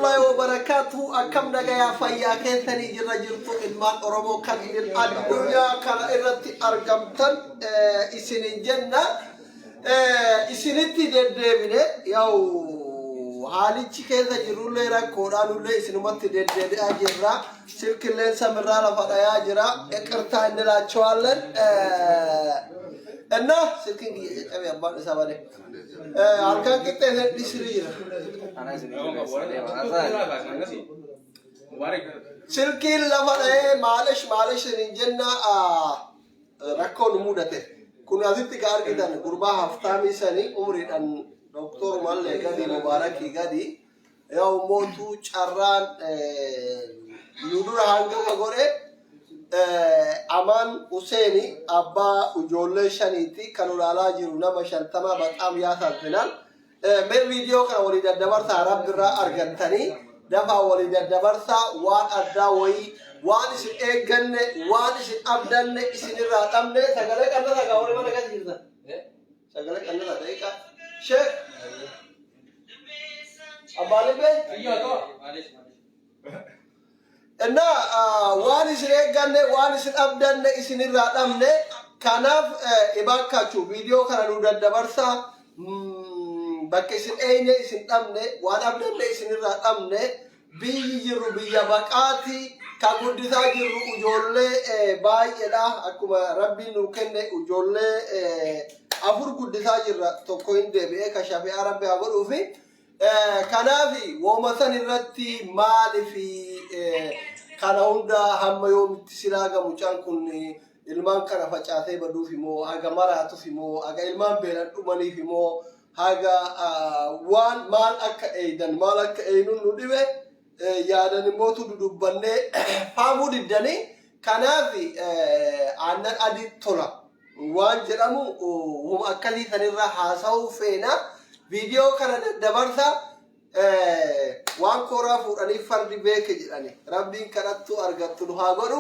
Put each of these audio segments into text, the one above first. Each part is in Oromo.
Warahmatullahi wabarakaatuhu. Akkam nagayaa, fayyaa keessanii? Jirra jirtu, ilmaan Oromoo kan idil addunyaa kana irratti argamtan isinin jenna. Isinitti deddeebine, yaa'u haalichi keessa jirrullee rakkoodhaan nullee isinumatti deddeebi'aa jirra. Silkilleen samirraa lafa dhayaa jira. ይቅርታ እንላቸዋለን እና silkiin kiyya caccabe, abbaan isaa bade. Halkan qixxee dhisiri jira. Silkiin lafa dha'ee, maalish maalish hin jenna, rakkoo nu mudate. Kun asitti ka argitan gurbaa haftaamii sanii, umriidhaan doktorumallee gadi, Mubaarakii gadi. Yoo mootuu carraan nu dura hangafa godhe. Amaan Huseeni abbaa ijoollee shaniiti, kan ulaalaa jiru nama 50 በጣም ያሳዝናል። Mee viidiyoo kana walii daddabarsaa, rabbi irraa argattanii dafaa walii daddabarsaa. Waan addaa wayii, waan isin eegganne, waan isin abdanne isinirraa dhabne. Sagalee qannasa gaa, warri mana keessa jirtan. Sagalee qannasa daqiiqaa. Sheek Abbaa Libbee. እና waan isin eegganne, waan isin abdanne isinirraa dhabne. Kanaaf እባካችሁ viidiyoo kana nu daddabarsaa. Bakka isin eeyne isin dhabne, waan abdanne isinirraa dhabne. Biyyi jirru biyya baqaati, ka guddisaa jirru ijoollee baay'eedha. Akkuma rabbiin nu kenne ijoollee afur guddisaa jirra, tokko hin deebi'ee, ka shafi'aa rabbi haa godhuufi. Kanaaf wooma san irratti maalifi kana hunda, hamma yoomitti silaa ga mucaan kun ilmaan kana facaasee baduuf immoo, haga maraatuuf immoo, haga ilmaan beelan dhumaniif immoo, haga waan maal akka eeydan, maal akka eeynuun nu dhibe, yaadan immootu dudubbannee faamuu diddanii. Kanaaf aannan adii tola waan jedhamu huma akkasii sanirra haasa'uu feena. Viidiyoo kana daddabarsa. Waan kooraa fuudhanii fardi beeke jedhani, rabbiin kadhattuu argattu nu haa godhu.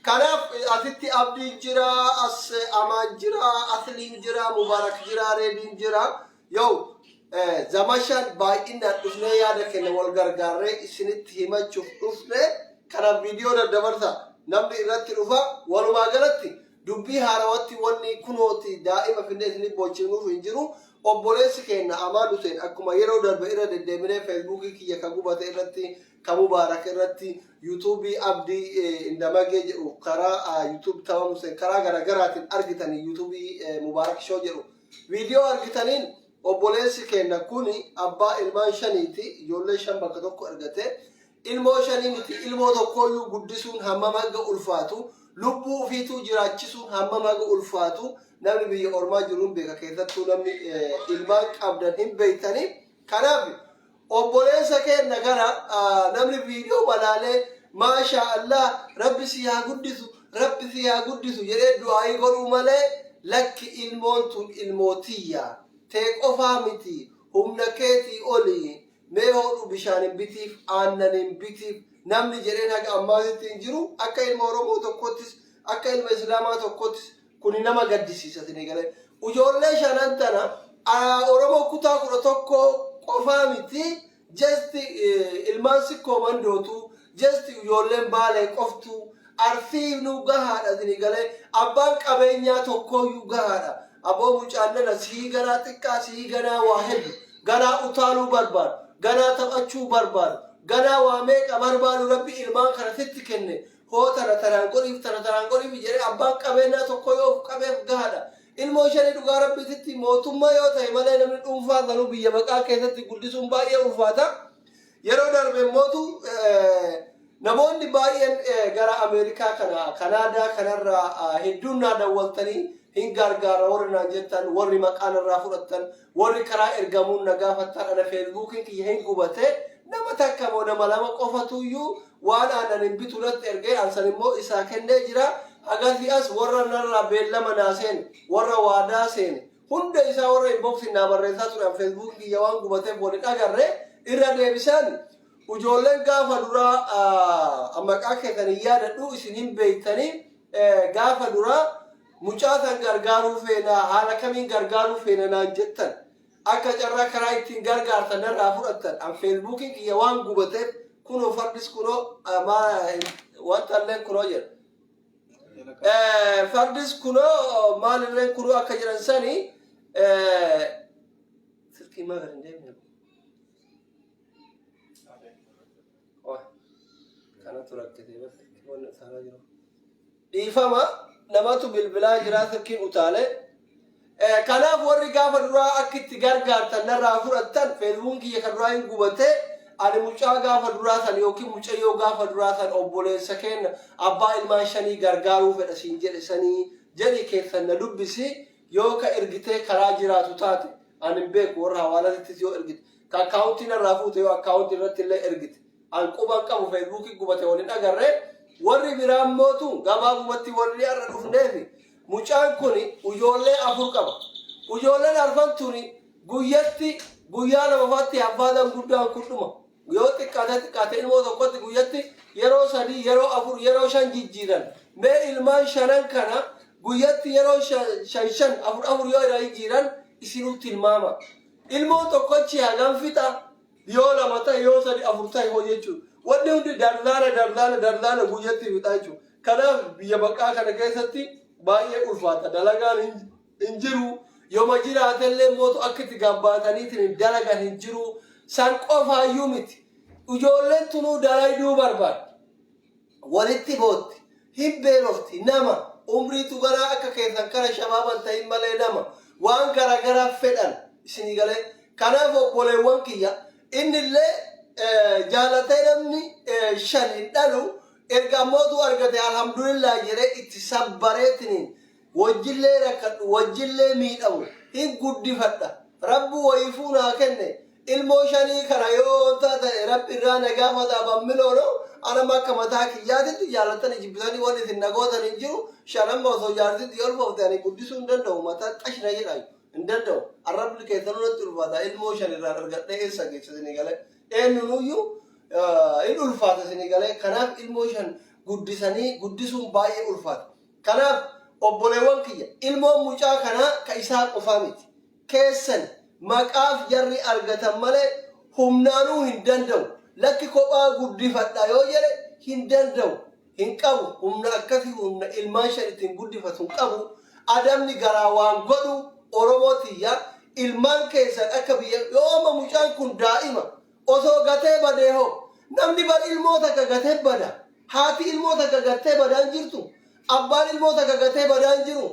Kanaaf asitti Abdiin jira, as Amaan jira, Asliin jira, Mubaarak jira, Reediin jira. Yoo zamashaan baay'inaan dhufnee yaada kenna wal gargaarree isinitti himachuuf dhufne. Kanaaf viidiyoo daddabarsa, namni irratti dhufa. Walumaa galatti dubbii haarawatti wanni kunooti daa'ima finnee isinit bochifnuuf hin jiru. Obboleessi keenya Amaan Hussein, akkuma yeroo darbe irra deddeebinee Feesbuukii kiyya ka gubate irratti, ka Mubaarak irratti, Yuutuubii Abdii Indamagee jedhu, karaa YouTube Tamam Hussein, karaa garaagaraatiin argitanii, Yuutuubii Mubaarak Show jedhu viidiyoo argitaniin, obboleessi keenya kuni abbaa ilmaan shaniiti. Ijoollee shan bakka tokko argate. Ilmoo shanii miti, ilmoo tokkooyyuu guddisuun hammam haga ulfaatu, lubbuu ofiituu jiraachisuun hammam haga ulfaatu namni biyya ormaa jiru hin beeka. Keessattuu namni ilmaan qabdan hin beektanii. Kanaaf obboleessa keenya kana namni viidiyoo balaalee maashaa Allah, rabbi si haa guddisu, rabbi si haa guddisu jedhee du'aayii godhuu malee, lakki, ilmoon tun ilmootiyya tee qofaa miti, humna keetii olii, mee hodhu bishaan hin bitiif, aannan hin bitiif namni jedheen haga ammaasitti hin jiru. Akka ilma Oromoo tokkottis, akka ilma Islaamaa tokkottis kuni nama gaddisiisa. Isinii galee, ijoollee shanan tana Oromoo kutaa 11 qofaa miti, just ilmaan Sikkoo Mandootu, just ijoolleen Baalee qoftu, Arsii nu gahaadha. Isinii galee, abbaan qabeenyaa tokkooyyuu gahaadha. Aboo, mucaan nana sii ganaa xiqqaa, sii ganaa waa hedduu, ganaa utaaluu barbaadu, ganaa taphachuu barbaadu, ganaa waa meeqa barbaadu. Rabbi ilmaan kana sitti kenne, hoo tana tanaan godhiif, tana tanaan godhiif jedhee abbaan qabeenyaa tokko yoo of qabeef gahaadha. Ilmoo shanii, dhugaa rabbiititti, mootummaa yoo ta'e malee namni dhuunfaa sanuu biyya maqaa keessatti guddisuun baay'ee ulfaata. Yeroo darbe immootu namoonni baay'een gara Ameerikaa kana, Kanaadaa kanarraa hedduun naa dawwaltanii, hin gargaara warri naan jettan, warri maqaan irraa fudhattan, warri karaa ergamuun na gaafattan, ana Feesbuukiin kiyya hin gubate. Nama takka moo nama lama qofatuyyuu waan aannan hin bitu natti ergee, ansan immoo isaa kennee jira. Hagasii as warra narraa beellama naa seene, warra waadaa seene hunda isaa, warra inboxii naa barreessaa ture, an Feesbuukiin kiyya waan gubateef waliin agarre. Irra deebisaan ijoolleen gaafa duraa, maqaa keessan hin yaadadhu, isin hin beektanii, gaafa duraa mucaa san gargaaruu feena, haala kamiin gargaaruu feena naan jettan. Akka carraa karaa ittiin gargaartan narraa fudhattan. An Facebookiin kiyya waan gubateef kunoo fardis kunoo wanta illee kunoo jedha. Fardis kunoo maalillee kunoo akka jedhan sani silkii maa gad hin deemne. Kanatu rakkate bas wanni utaalaa jiru. Dhiifama, namatu bilbilaa jira, silkiin utaalee. Kanaaf warri gaafa duraa akka itti gargaartan narraa fudhattan, Facebookiin kiyya kan duraa hin gubate. Ani mucaa gaafa duraa san yookiin mucayyoo gaafa duraa san, obboleessa keenya abbaa ilmaan shanii gargaaruu fedha siin jedhe sanii jedhi keessan na dubbisi. Yoo ka ergitee karaa jiraatu taate, ani hin beeku, warra hawaalatittis yoo ergite, ka akkaawuntii narraa fuute, yoo akkaawuntii irratti illee ergite, an quban qabu, Facebookii gubate waliin agarre. Warri biraan mootu gabaabumatti warri har'a dhufneefi mucaan kun ijoollee afur qaba. Ijoolleen arfan tuni guyyatti guyyaa lamafaatti haffaadan guddaan kun dhuma. Yoo xiqqaate xiqqaate ilmoo tokkotti guyyatti yeroo sadii, yeroo afur, yeroo shan jijjiiran. Mee ilmaan shanan kana guyyatti yeroo shan shan, afur afur yoo irraa jijjiiran isinuu tilmaama. Ilmoon tokkochi hagam fixa yoo lama ta'e, yoo sadi, afur ta'e hoo jechuudha. Wanni hundi darlaana darlaana darlaana guyyatti fixa jechuudha. Kanaaf biyya baqaa kana keessatti baay'ee ulfaata. Dalagaan hin jiru. Yooma jiraatellee mootu akka itti gabbaataniitiin dalagan hin jiru. San qofaayyuu miti. Ijoolleen tunuu dalayduu barbaaddi. Walitti bootti. Hin beelofti. Nama umriitu garaa akka keessan kana shabaaban ta'in malee nama waan garagaraa fedhan isinii galee. Kanaaf obboleewwan kiyya, innillee jaalatee namni shan hin dhalu. Erga ammootu argate alhamdulillah jedhee itti sabbareetiniin wajjillee rakkadhu, wajjillee miidhamu, hin guddifadha, rabbi wayiifuu naa kenne, ilmoo shanii kana yoo ta'e rabbi irraa na gaafata bammiloono. Anama akka mataa kiyyaatitti jaalatanii jibbitanii wanni isin na gootan hin jiru. Shanamma osoo jaartitti olfoofte ani guddisuu hin danda'u, mataa xashna jedhan hin danda'u. Arrabni keessanuu natti ulfaata. Ilmoo shan irraan argadhee eessa geessa isinii galee? Eenyunuyyuu hin ulfaata isinii galee. Kanaaf ilmoo shan guddisanii guddisuun baay'ee ulfaata. Kanaaf obboleewwan kiyya, ilmoon mucaa kanaa ka isaa qofaa miti. Keessan maqaaf jarri argatan malee humnaanuu hin danda'u. Lakki, kophaa guddifadha yoo jedhe hin danda'u. Hin qabu. Humna akkasii, humna ilmaan shan ittiin guddifatu hin qabu. Adamni garaa waan godhu Oromoo tiyya, ilmaan keessan akka biyya yoo amma mucaan kun daa'ima osoo gatee badee hoo? Namni bar ilmoo takka gatee bada. Haati ilmoo takka gattee badaan jirtu. Abbaan ilmoo takka gatee badaan jiru.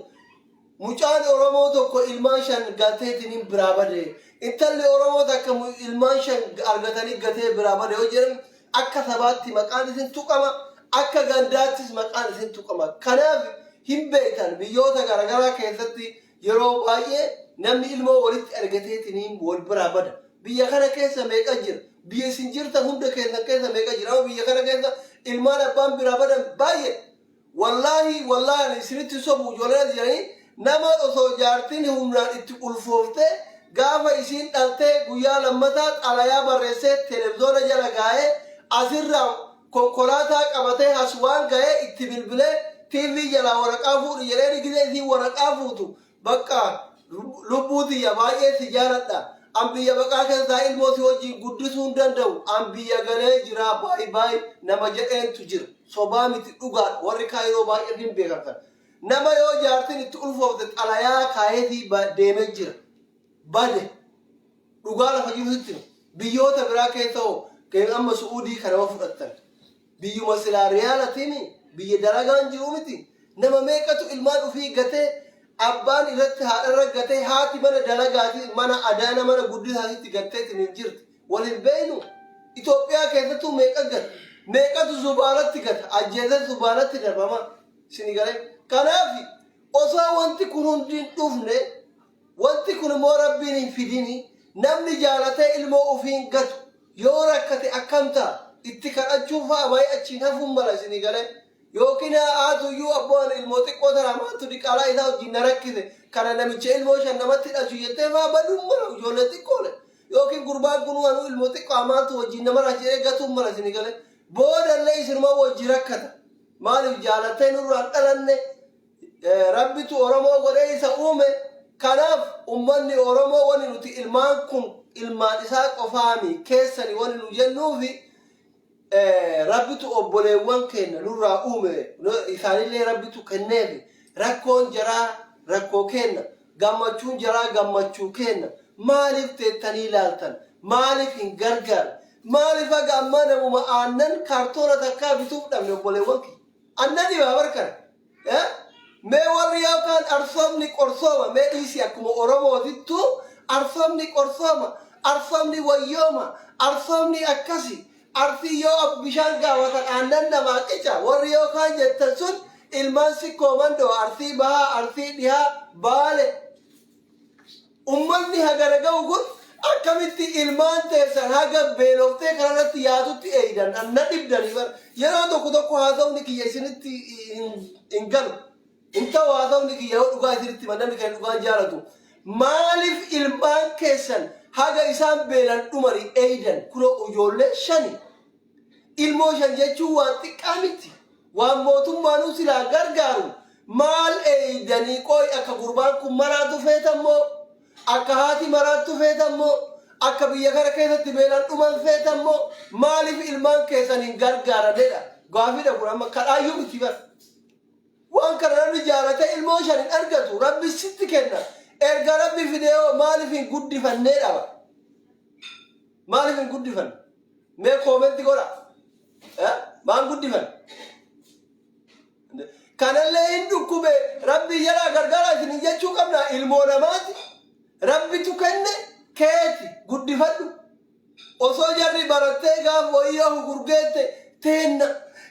Mucaan Oromoo tokko ilmaan shan gateetiin biraa bade. Intalli Oromoo takka ilmaan shan argatanii gatee biraa bade yoo jedhan akka sabaatti maqaan isin tuqama. Akka gandaattis maqaan isin tuqama. Kanaaf hin beektan, biyyoota garaagaraa keessatti yeroo baay'ee namni ilmoo walitti argateetiin wal biraa bada. Biyya kana keessa meeqa jira? Biyya isin jirtan hunda keessan keessa meeqa jira? Amma biyya kana keessa ilmaan abbaan biraa badan baay'ee. Wallaahi wallaahi, ani isinitti sobu, ijoolleen as jiranii, nama osoo jaartiin humnaan itti ulfooftee gaafa isiin dhaltee guyyaa lammataa xalayaa barreessee televizoona jala gaa'ee, asirraa konkolaataa qabatee as waan ga'ee itti bilbilee, TV jalaa waraqaa fuudhi jedhee, gizee isiin waraqaa fuutu, "Bakka lubbuu tiyya, baay'ee si jaaladha. An biyya baqaa keessaa ilmoo si wajjin guddisuu hin danda'u. An biyya galee jira, baay baay," nama jedheentu jira. Sobaa miti, dhugaadha. Warri Kaayiroo baay'een hin beekan kana. Nama yoo jaartiin itti ulfoofte xalayaa kaayetii deemee jira. Bade. Dhugaa lafa jirutti biyyoota biraa keessa hoo, amma Su'uudii kana fudhattan. Biyyuma silaa riyaalatiin biyya dalagaan jiru miti. Nama meeqatu ilmaan ofii gatee, abbaan irratti haadharra gatee, haati mana dalagaati, mana adaana, mana guddisaatitti gatteetiin hin jirti. Wal hin beeynu. Itoophiyaa keessattuu meeqa gata? Meeqatu zubaalatti gata? Ajjeesee zubaalatti darbama. Isin galee. Kanaaf osoo wanti kun hundi hin dhufne, wanti kun immoo rabbiin hin fidini, namni jaalatee ilmoo ofiin gatu yoo rakkate akkam ta'a? Itti kadhachuu fa'a baay'ee achiin hafuun mala isinii galee. Yookiin haatuyyuu abboon ilmoo xiqqoo tana maaltu diqaalaa isaa wajjin na rakkise kana, namicha ilmoo shan namatti dhalchu jettee fa'aa baduun mala ijoollee xiqqoole. Yookiin gurbaan kun wanuu ilmoo xiqqoo maaltu wajjin nama rakkise gatuun mala isinii galee. Boodallee isinuma wajji rakkata. Maaliif jaalatee nurraan dhalanne? Rabbitu Oromoo godhee isa uume. Kanaaf ummanni Oromoo wani nuti ilmaan kun ilmaan isaa qofaami keessani wani nu jennuufi Rabbitu obboleewwan keenya nurraa uume, isaanillee Rabbitu kenneefi. Rakkoon jaraa rakkoo keenna, gammachuun jaraa gammachuu keenna. Maaliif teettanii ilaaltan? Maaliif hin gargaarre? Maaliif haga ammaa namuma aannan kaartoona takkaa bituuf dhabne, obboleewwan kiyya? Annan dhibaa bar kana. Mee warri yookaan arsoomni qorsooma, mee dhiisi, akkuma Oromootittu arsoomni qorsooma, arsoomni wayyooma, arsoomni akkasi, Arsii yoo bishaan gaafatan aannan namaa qica warri yookaan jettan sun, ilmaan Sikkoo Mandoo, Arsii Bahaa, Arsii Dhihaa, Baale, ummanni hagana ga'u kun akkamitti ilmaan teessan haga beeloftee kanarratti yaatutti eeydan? Na dhibdanii bar. Yeroo tokko tokko haasawni kiyya isinitti hin galu, hin ta'u haasawni kiyya. Yoo dhugaa isinitti hima, namni kan dhugaan jaalatu, maaliif ilmaan keessan haga isaan beelan dhumanii eeydan? Kunoo ijoollee shani, ilmoo shan jechuun waan xiqqaa miti, waan mootummaanuu silaa gargaaru. Maal eeydanii? Qooy, akka gurbaan kun maraatu feetan moo, akka haati maraattu feetan moo, akka biyya kana keessatti beelan dhuman feetan moo, maaliif ilmaan keessan hin gargaaranedha gaafiidha kun. Amma kadhaayyuu miti bar. Waan kana namni jaalatee ilmoo shan hin argatu. Rabbi sitti kenna. Erga Rabbi fidee hoo maaliif hin guddifannee dhaba? Maaliif hin guddifanne? Mee comment godha. Maan guddifan? Kanallee hin dhukkube, Rabbi jalaa gargaara isin jechuu qabna. Ilmoo namaati. Rabbitu kenne, keeti guddifadhu. Osoo jarri barattee gaaf wayyoo gurgeette teenna,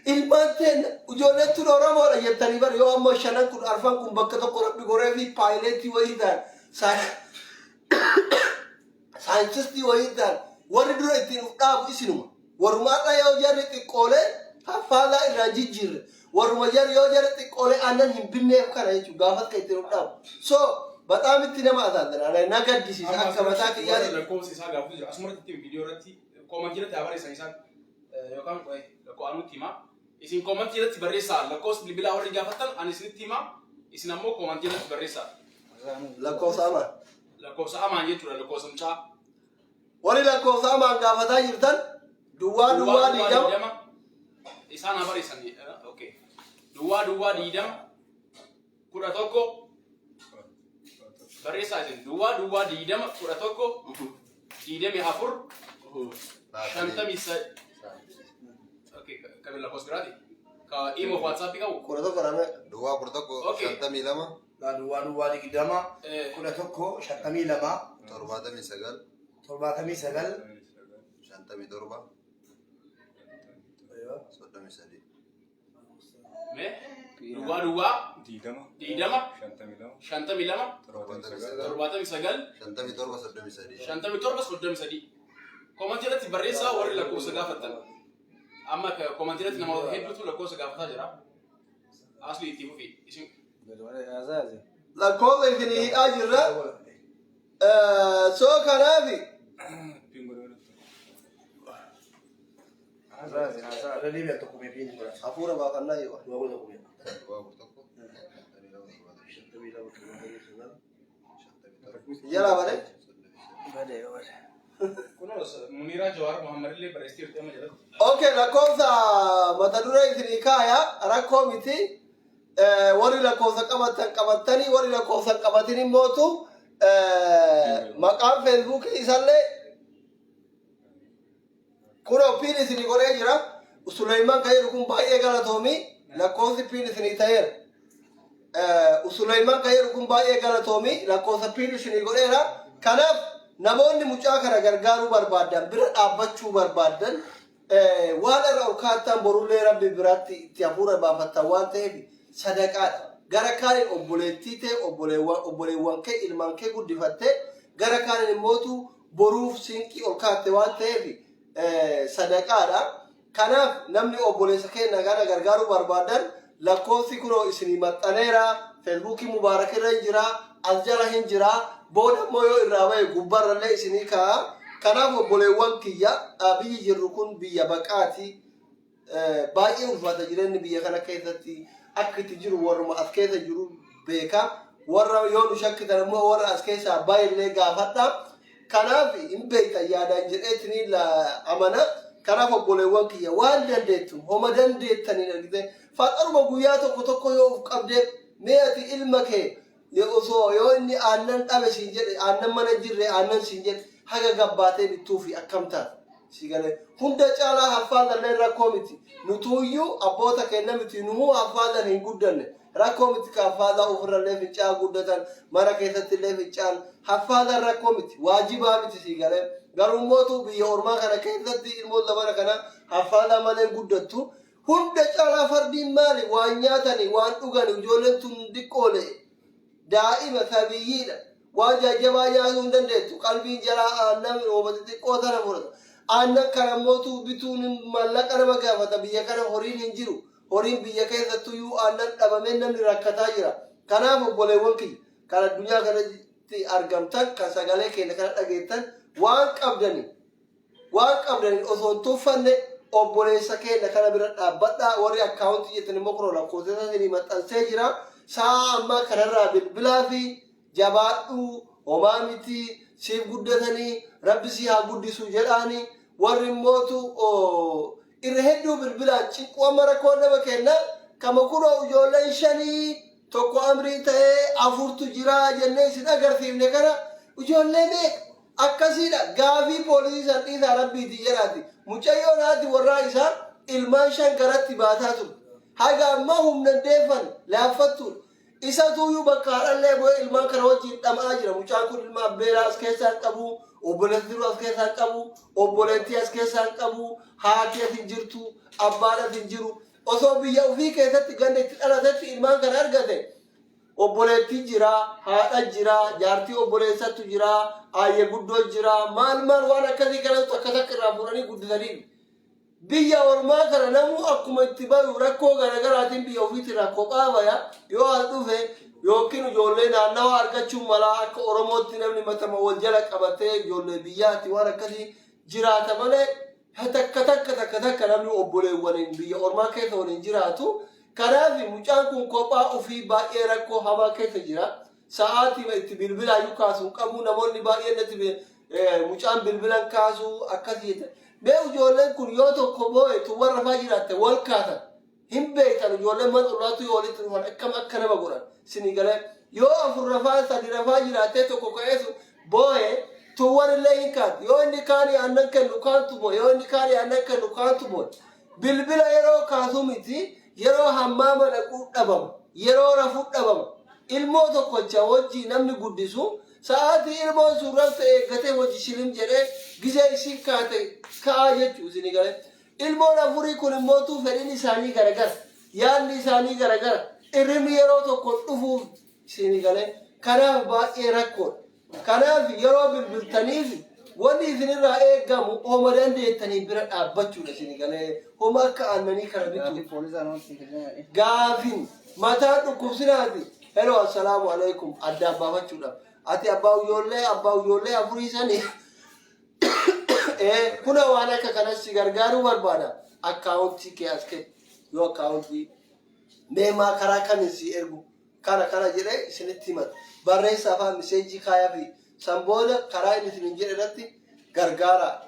ilmaan teenna, ijoolleen tun Oromoodha jettanii bara. Yoo amma shanan kun, arfan kun bakka tokko Rabbi goree fi paayileetii wayii ta'an, saayintistii wayii ta'an, warri dura ittiin uf dhaabu isinuma. Warruma har'a yoo jarri xiqqoolee haffaalaa irraa jijjiirre, warruma jarri yoo jarri xiqqoolee aannan hin binneef kana jechuudha gaafas kan ittiin uf dhaabu. So bataam itti nama asaazana, na gaddisiisa akka mataa kiyyaatti. Lakkoofsa isaa gaafatu jira. Asuma irratti viidiyoo irratti comment irratti haa barreessan isaan, yookaan lakkoo anutti himaa. Isin comment irratti barreessaa. Lakkoofsa bilbilaa warri gaafattan ani isinitti himaa. Isin ammoo comment irratti barreessaa. Lakkoofsa amaan. Lakkoofsa amaan jechuudha, lakkoofsa mucaa. Warri lakkoofsa amaan gaafataa jirtan, duwwaa duwwaa 20. Isaan haa barreessan. Okay. 00 20 11 barreessaa isin, 00 20 11 24 53. Okay, kan lakkoofsa biraati. Ka imo WhatsApp qabu. 11 rame. 11. Okay. 52. 00 20 11 52. 79. 79. 57, 33. Mee duwwaa duwwaa 20. 20. 52. 52. 79. 79. 57, 33. 57, 33. Comment irratti barreessaa warri lakkoofsa gaafattan. Amma comment irratti nama hedduutu lakkoofsa gaafataa jira. Asli, itti fufi. Isin Lakkoofsa isinii hidhaa jirra. So kanaafi Pin godhuu. Hafuura baafannaa yoo. 11, 52, 77, Jalaa bare. Kunoo Muniiraa Jawaar Muhammad illee barreessiteerti amma jalatti. Okay, lakkoofsa mata duree isinii kaaya, rakkoo miti. Warri lakkoofsa qabatan qabattanii, warri lakkoofsa hin qabatin immootu maqaan Feesbuukii isallee kunoo pin isinii godhee jira. Suleyman kan jedhu kun baay'ee galatoomi, lakkoofsi pin isinii ta'eera. Suleyman kan jedhu kun baay'ee galatoomi, lakkoofsa pin isinii godheera. Kanaaf namoonni mucaa kana gargaaruu barbaadan, bira dhaabbachuu barbaadan, waan irra ol kaattan borullee Rabbi biraatti itti hafuura baafattan waan ta'eef sadaqaadha. Gara kaaniin obboleettii ta'e, obboleewwan kee, ilmaan kee guddifattee, gara kaaniin immootu boruuf sinqii ol kaatte waan ta'eef sadaqaadha. Kanaaf namni obboleessa keenya kana gargaaruu barbaadan lakkoofsi kunoo isinii maxxaneera. Feesbuukii Mubaarak irra hin jira. As jala hin jira. Booda immoo yoo irraa bahe gubbaarrallee isinii kaa'a. Kanaaf obboleewwan kiyya, biyyi jirru kun biyya baqaati. Baay'ee ulfaata jireenyi biyya kana keessatti akka itti jiru warruma as keessa jiru beeka. Warra yoo nu shakkitan immoo warra as keessaa baay'illee gaafadha. Kanaaf hin beektan yaadaan jedheetini amana. Kanaaf obboleewwan kiyya, waan dandeettu, homa dandeettaniin argite, faxaruma guyyaa tokko tokko yoo of qabdee, mee ati ilma kee osoo yoo inni aannan dhabe siin jedhe, aannan mana jirre aannan siin jedhe, haga gabbaatee bittuufi akkam taata? Si galee? Hunda caalaa haffaalallee rakkoo miti. Nutuuyyuu abboota keenya miti, nuhuu haffaalan hin guddanne. Rakkoo miti ka haffaalaa ofirrallee fincaa guddatan, mana keessatti illee fincaan haffaalan rakkoo miti, waajibaa miti. Si galee? Garuu mootu biyya ormaa kana keessatti ilmoon zamana kana haffaalaa malee guddattu. Hunda caalaa fardiin maali? Waan nyaatanii, waan dhugani, ijoolleen tun diqqoole, daa'ima sabiyyiidha. Waan jajjabaa nyaatuu hin dandeettu. Qalbiin jaraa aannan rooma xixiqqoo tana fudhata. Aannan kana mootu bituun maallaqa nama gaafata. Biyya kana horiin hin jiru. Horiin biyya keessattuyyuu aannan dhabamee namni rakkataa jira. Kanaaf obboleewwan kiyya kan addunyaa kanatti argamtan, kan sagalee keenya kana dhageettan, waan qabdanii osoo hin tuffanne obboleessa keenya kana bira dhaabbadhaa. Warri akkaawuntii jettan immoo kunoo lakkoofsa isinii maxxansee jira. Sa'a ammaa kanarraa bilbilaa fi jabaadhuu, homaa miti, siif guddatanii, rabbi si haa guddisu jedhaani. Warri immootu irra hedduu bilbilaan cinquu. Amma rakkoo nama kenna kama kunoo ijoolleen shanii, tokko amrii ta'ee afurtu jira jennee isin agarsiifne kana, ijoollee meeqa akkasiidha? Gaafii poolisii san dhiisaa, rabbiiti jedhaati. Mucayyoon haati warraa isaa ilmaan shan garatti baataa turte. Haga ammaa humna deeffan laaffattuudha. Isa tuuyyuu bakka haadhallee bu'ee ilmaan kana wajjin dhama'aa jira. Mucaan kun ilma abbeeraa as keessaa hin qabu, obboleettii as keessaa hin qabu, obboleettii as keessaa hin qabu, haati as hin jirtu, abbaan as hin jiru. Osoo biyya ofii keessatti ganda itti dhalatetti ilmaan kana argate, obboleettii jira, haadha jira, jaartii obboleessattu jira, aayye guddoo jira, maal maal waan akkasii kanatu takka takka irraa fuudhanii guddisanii. Biyya ormaa kana namuu akkuma itti bayu rakkoo garaagaraatiin biyya ofiitti rakkoo qaabaya. Yoo as dhufe yookiin ijoollee naannawaa argachuu malaa, akka Oromootti namni matama wal jala qabatee ijoollee biyyaatti waan akkasii jiraata malee, takka takka takka takka namni obboleewwaniin biyya ormaa keessa waliin jiraatu. Kanaaf mucaan kun kophaa ofii baay'ee rakkoo hamaa keessa jira. Sa'aatii itti bilbilaayyuu kaasuu qabu. Namoonni baay'een natti mucaan bilbilan kaasuu akkasii jedhan. Mee ijoolleen kun yoo tokko boo'e, tun warra faa jiraatte wal kaatan. Hin beektan, ijoolleen mana ollaatu yoo walitti dhufan akkam akka nama godhan sini galee. Yoo afur rafaa, sadi rafaa jiraattee, tokko ka'eesu boo'e, tuwwan illee hin kaatu. Yoo inni kaanii aannan kennu kaantu boo'e, yoo inni kaanii aannan kennu kaantu boo'e. Bilbila yeroo kaasu miti, yeroo hammaama dhaquu dhabama, yeroo rafuu dhabama. Ilmoo tokkocha wajjii namni guddisu sa'aatii ilmoon sun rafte eeggatee hojii shilim jedhee gizee isiin kaate ka'aa jechuu isinii galee. Ilmoon afurii kun immootuu fedhiin isaanii garagara, yaadni isaanii garagara, irribni yeroo tokko dhufuuf isinii galee. Kanaaf baay'ee rakkoodha. Kanaaf yeroo bilbiltaniif wanni isinirraa eegamu homa dandeettanii bira dhaabbachuudha isinii galee, homa akka aannanii kana bituu. Gaafin mataa dhukkubsinaati. Hello, assalaamu alaikum, addaan baafachuudhaaf. Ati abbaa ijoollee afurii sanii kuna waan akka kanas si gargaaruu barbaada. Akkaawuntii kee as kenni. Yoo akkaawuntii meemaa karaa kamiin si ergu kana kana jedhee isinitti himata. Barreessaa afaan message kaayaa fi san booda karaa inni isinin jedhe irratti gargaara.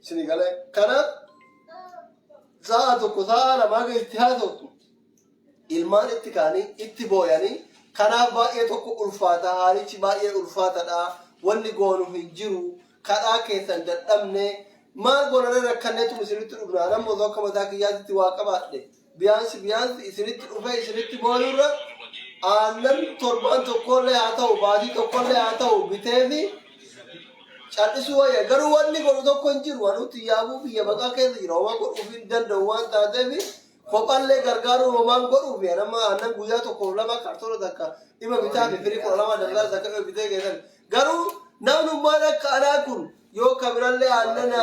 Isin galee? Kanaaf sa'a tokko, sa'a lamaa itti haasoftu, ilmaan itti kaanii itti booyanii. Kanaaf baay'ee tokko ulfaata, haalichi baay'ee ulfaatadha. Wanni goonu hin jiru, kadhaa keessan dadhabne, maal goonaree, rakkanneetu isinitti dhufna. Nama osoo akka mataa kiyyaatitti waa qabaadhe, biyaansi biyaansi isinitti dhufee isinitti booyurra, aannan torbaan tokkollee haa ta'u, baatii tokkollee haa ta'u, biteefi cal'isuu wayya. Garuu wanni godhu tokko hin jiru. Anutti yaabuu biyya baqaa keessa jira, homaa godhuuf hin danda'u waan taateef, kophallee gargaaruu homaan godhuuf. Nama aannan guyyaa tokkoof lama kaartoona takka dhibba bitaa fi firii 12 daldala takka dhibba bitee keessan. Garuu namnummaan akka anaa kun yoo kabirallee aannan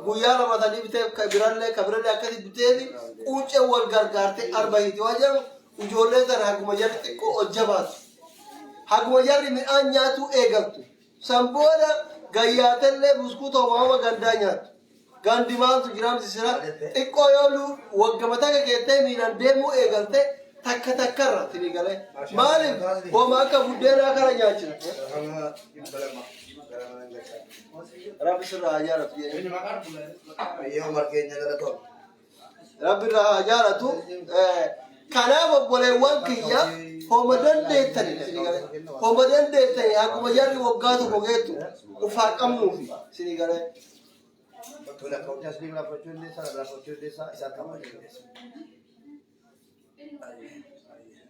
guyyaa lama sadii bitee, kabirallee kabirallee akkasii biteefi quuncee wal gargaartee arba hiiti waan jedhamu, ijoollee sana haguma jarri xiqqoo ol jabaatu, haguma jarri midhaan nyaatuu eegaltu, san booda gayyaatellee buskuuta homaama gandaa nyaattu. Gandi maaltu jiraamsi sira xiqqoo yoo waggama takka keettee miilaan deemuu eegalte. Takka takkarra isinii galee. Maaliif homa akka buddeenaa kana nyaachisa. Gara 200 gara mana galchaa. Rabbi sirraa haa jaalatu jedhee. Ayyee, Umar keenya, galatoom. Rabbi irraa haa jaalatu. Kanaaf obboleewwan kiyya, homa dandeettani isinii galee. Homa dandeettani akkuma jarri waggaa 1 geettu ufaa qabnuufi isinii galee. Tole, akkaawuntii asii biraa fudhachuu dandeessaa, biraa fudhachuu dandeessaa, isaan kan fudhachuu dandeessaa. Ayyee, ayyee.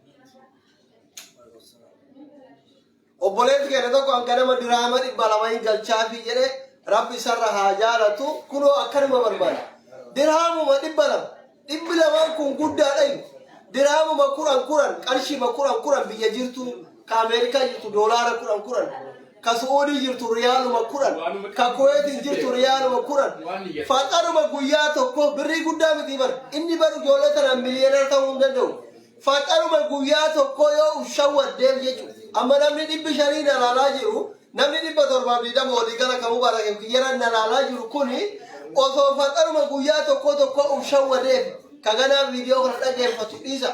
Obboleessi keenya tokko hanga nama diraama 200 hin galchaafi jedhe, Rabbi isarra haa jaalatu. Kunoo akkanuma barbaada. Dirhaamuma 200, 200n kun guddaadha iyyuu. Dirhaamuma 10 10, qarshiima 10 10, biyya jirtu, ka Ameerikaa jirtu doolaara 10 10, ka Su'uudii jirtu riyaaluma 10, ka Kuweetiin jirtu riyaaluma 10. Faxaruma guyyaa tokko birrii guddaa miti bar. Inni bar ijoollee tanaan millionaire ta'uu hin danda'u. Faxaruma guyyaa tokko yoo uf shawwaddeef jechuudha. Amma namni 500 na laalaa jiru, namni 720 walii gala kamuu barake kiyyara na laalaa jiru kuni osoo faxaruma guyyaa tokko tokko uf shawwadeef, ka ganaa viidiyoo kana dhageeffatu dhiisa.